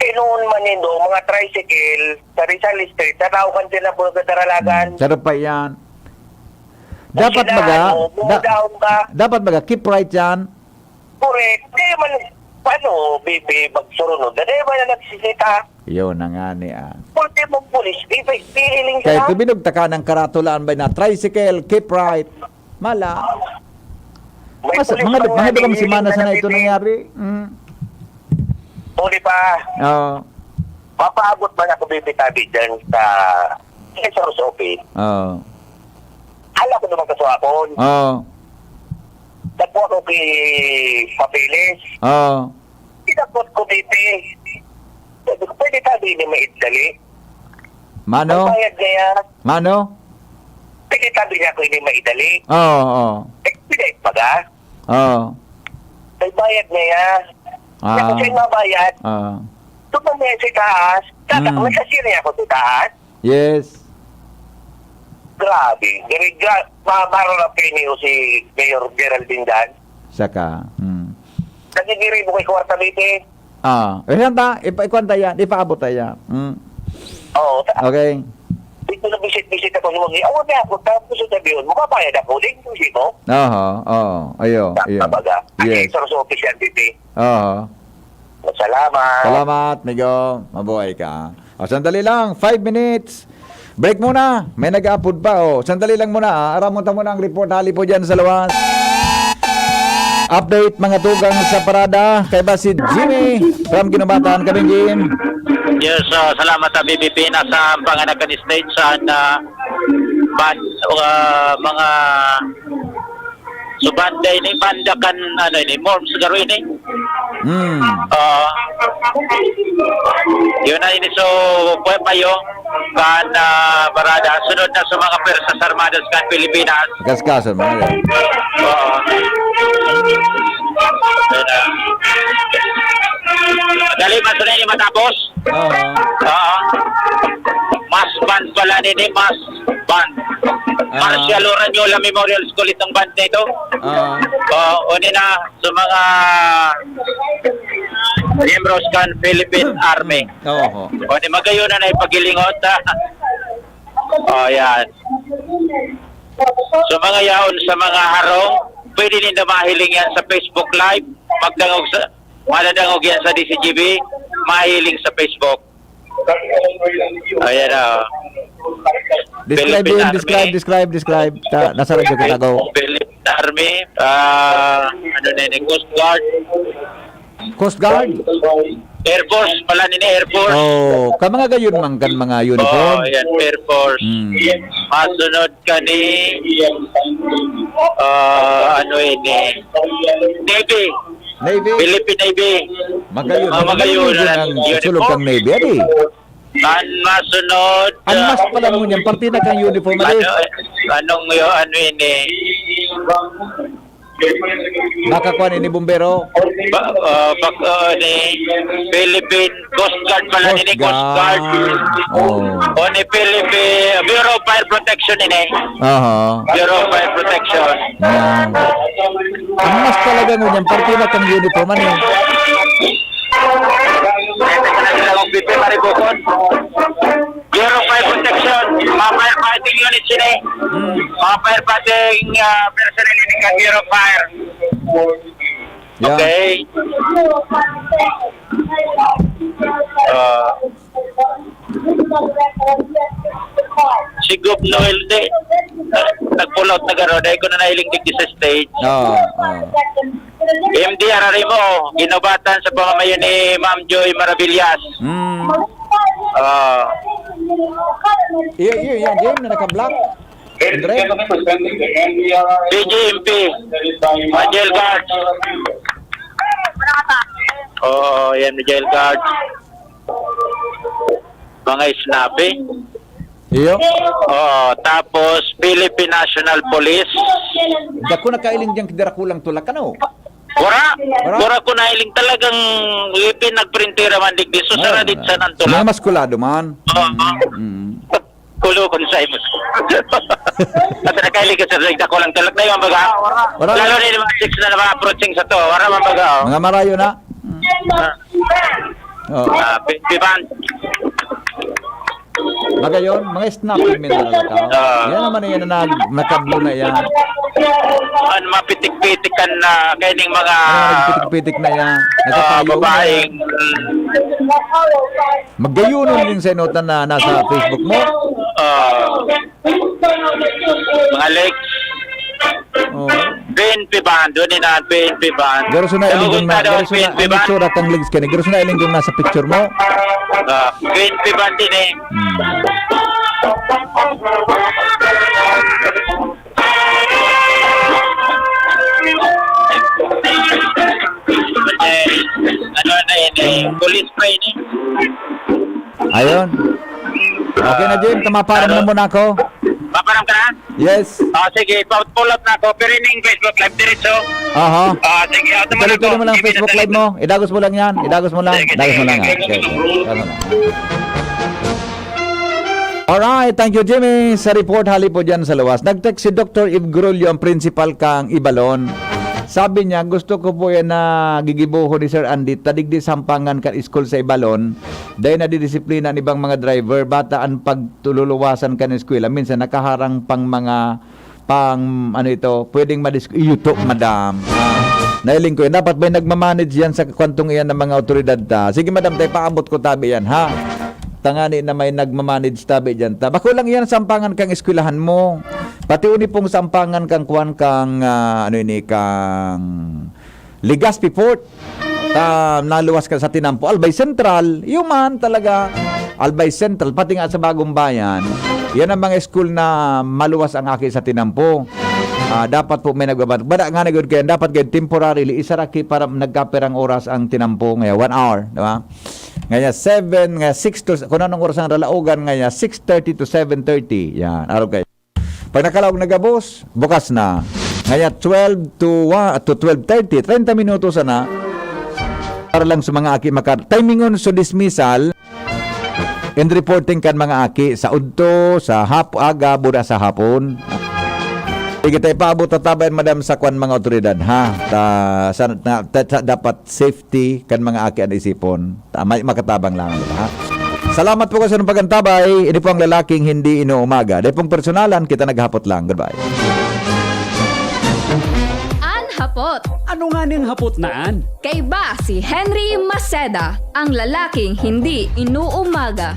Tinuon man nindo, mga tricycle, sa Rizal Street, sa tao kan tinapon sa Daralagan. Hmm. Sarap pa yan. Kung Dapat sila, baga, ano, kung da-, down ka. Dapat baga, keep right yan. Correct. Kaya man, paano, B P, magsurunod? Ano yung mga nagsisita? Yun na nga ni, ah. Ultimo, pulis, B P, feeling Kaya sila. Tuminog taka ng karatulaan ba na tricycle, keep right. Mala. May Mas, pulis mga, pa mga nga, dalawang eh, semana sana ito nangyari. Mm. O, di ba? Oo. Papaabot man ako, B P, tabi dyan sa S R S office. Oo. Hala ko naman kasuhapon. Oo. Tapo ako kay Papeles. Oo. Tinapot ko, B P. Sabi ko, "Pwede tabi ni maidali?" Mano? Ang bayad niya. Mano? Pwede tabi niya ako ini maidali. Oo, oo. Eh, pwede baga? Oo. May bayad niya. Ah. Kaya kung siya mabayad, Ah. Tumamaya sa taas. Tata-, Mm. May cashier niya ako sa taas. Yes. Grabe. Diri ga, ma-, maro na kayo niyo si Mayor Geraldine Dan. Saka, hmm. Nagigiribo kay kwarta dito eh. Ah, eh, saan ta? Ipa-, ikuan ta yan, ipaabot ta yan. Hmm. Oo, ta- Okay. Dito na visit-visit ako, lumagi, awa niya ako, tapos sa sabi yun, mababayad ako, din ko sino? Aha, oo, ayo, Ta-, ayo. Tabaga. Ang Yes. Director's office yan, dito eh. Aha. Salamat. Salamat, migo. Mabuhay ka. O, sandali lang, five minutes. Break muna. May nag-aapod pa, oh. Sandali lang muna, ah. Aramon ta muna ang report hali po dyan sa luwas. Update, mga tugang sa parada. Kaiba si Jimmy from Guinobatan. Kaming Jim. Yes, ah, salamat, ah, B B P. Nasa Panganakan State, sa, ah, ban-, ah, mga So, banda ini, banda kan, ano ini, Morms, garo ini. Hmm. Oo. Yun na ini. So, payo, payo, kan, ah, parada. Sunod na sa mga Pwersas Armadas kan Pilipinas. Kaskasan, mga yan. Oo. Yun na. Dali, mas na ini matapos. Oo. Oo. Mass band pala nini, mass band. Ah. Marcial Oranyola Memorial School itong band na ito. Oo. Oo, uni na sa mga miyembros kan Philippine Army. Oo. O, di magayon na na ipagilingot, ah. O, yan. So, mga yaon sa mga harong, pwede ninda mahiling yan sa Facebook Live. Pagdangog sa, madadangog yan sa D C G B, mahiling sa Facebook. Ayan na, oh. Describe Philippine yun, Army. Describe, describe, describe. Ta-, nasa radyo kita, go. Philippine Army, ah, ano na yun, Coast Guard. Coast Guard? Air Force, pala nini, Air Force. Oh, ka mga gayon man kan mga uniform. Oh, yan, Air Force. Hmm. Masunod ka ni, ah, ano ini, Navy. Navy? Philippine Navy. Magayon. Ah, magayon Magayon na ang sulog uniform. Kang Navy, adi. Ang masunod, Ang ah, mas pala mo niyan, parte na kang uniform, adi. Ano, anong yo-, ano ini? Baka kuan ini, bumbero? Ba-, ah, bak-, ah, ni Philippine Coast Guard pala Coast nini, Coast Guard. Guard. Oh. O ni Philippine Bureau of Fire Protection ini. Aha. Bureau of Fire Protection. Yan. Ang mas talaga ngunyan, parte na kang uniform, ano? Ito na lang ang B P Maribukon. Bureau of Fire Protection, mga firefighting units ini. Hmm. Mga firefighting, ah, personnel ini kan Bureau of Fire. Yeah. Okay. Ah, si Gov Noel, di, ah, nag-pull out na garo. Dahil ko na nahiling digdi sa stage. Oo, oo. M D R R M O, Guinobatan sa pamamayo ni Ma'am Joy Maravillas. Hmm. Ah. Iyo, iyo, yung game na naka-block. Andre? B J M P. Mga jail guards. Oo, yan, mga jail guards. Mga snappy. Iyo? Oo, tapos Philippine National Police. Dako na kailing dyan, kidira kulang tulak, ano? Wara. Wara? Wara ko nailing talagang ipin nagprintera man digdi. So, Ah, saradit sa nan tulak. Mga maskulado man. Oo. Mm, mm. Kulo ko sa imos. At nakailing ka sa dako lang tulak na yun, baga. Wara. Lalo na yung mga chicks na naka-approaching sa to. Wara man baga, oh. Mga marayo na. Ah. Oh. Ah, pi-, piban. Magayon, mga snapping men talaga tao. Ah. Yan naman yan na nag-, nakablo na yan. Ano, mapitik-pitik kan na, kaining mga Ano, nagpitik-pitik na yan. Ah, Nagkatayo na babaeng, yan. Mm. Magayon din sa inutan na nasa Facebook mo. Ah. Mga legs. Oo. P N P band, doon na, P N P band. Garo suna Daw ilinggong na, gusta daw garo suna, P N P ang band. Itsura tang legs kani. Garo suna ilinggong nasa picture mo. Ah, P N P band din eh. Hmm. Eh, ano na yun eh, police pa yun eh. Ayun. Okay na, Jim. Tamaparam na Ano? muna ako. Paparam ka na? Yes. Ah, sige, pa-, pull up na ako. Pero in English, book live, diretso. Aha. Ah, sige, ah, tumalog Tuloy-tuloy ko. mo lang Sige, Facebook sige. Live mo. Idagos mo lang yan. Idagos mo lang. Sige, Idagos mo sige, lang, ah. sige. Okay, okay. Idagos mo lang. Alright, thank you, Jimmy, sa report hali po dyan sa luwas. Nag-text si Doctor Eve Grulio, ang principal kang Ibalon. Sabi niya, "Gusto ko po yan na gigibohon ni Sir Andy, ta digdi sampangan kan school sa Ibalon, dahil nadidisiplina an ibang mga driver, bata an pagtululuwasan kan eskwela. Minsan nakaharang pang mga, pang, ano ito, pwedeng madis-, iyuto, madam." Ah, nailing ko yan. Dapat may nagmamanage yan sa kwantong iyan ng mga otoridad ta. Sige, madam, tayo paabot ko tabi yan, ha? Tangani na may nagmamanage tabi dyan ta. Bako lang yan sampangan kang eskwelahan mo. Pati uni pong sampangan kang kwan kang, ah, ano ini, kang Legazpi Port. Ta, naluwas ka sa tinampo. Albay Central, yun man talaga. Albay Central, pati nga sa Bagong Bayan. Yan ang mga school na maluwas ang aki sa tinampo. Ah, dapat po may nagbabantay. Bada nga na gud kaya, dapat gud temporarily, isaraki para nagkapirang oras ang tinampo. Ngayon, one hour, di ba? Ngayon, seven, ngayon, six to, kung anong oras ang ralaogan, ngayon, six thirty to seven thirty. Yan, araw kayo. Pag nakalaog na gabos, bukas na. Ngayon, twelve to one, to twelve thirty, treinta minutos sana. Para lang sa mga aki maka-, timingon sa dismissal and reporting kan mga aki sa udto, sa hap-, aga, buda sa hapon. Sige, tayo paabot ta tabayan, madam, sa kwan mga otoridad, ha? Ta, sa, na, ta, sa dapat safety kan mga aki an isipon. Ta, may makatabang lang, di ba, ha? Salamat po kayo sa inyong pagantabay. Ini po ang lalaking hindi inuumaga. Dahil pong personalan, kita naghapot lang. Goodbye. An hapot. Ano nga ning hapot na an? Kaiba si Henry Maceda, ang lalaking hindi inuumaga.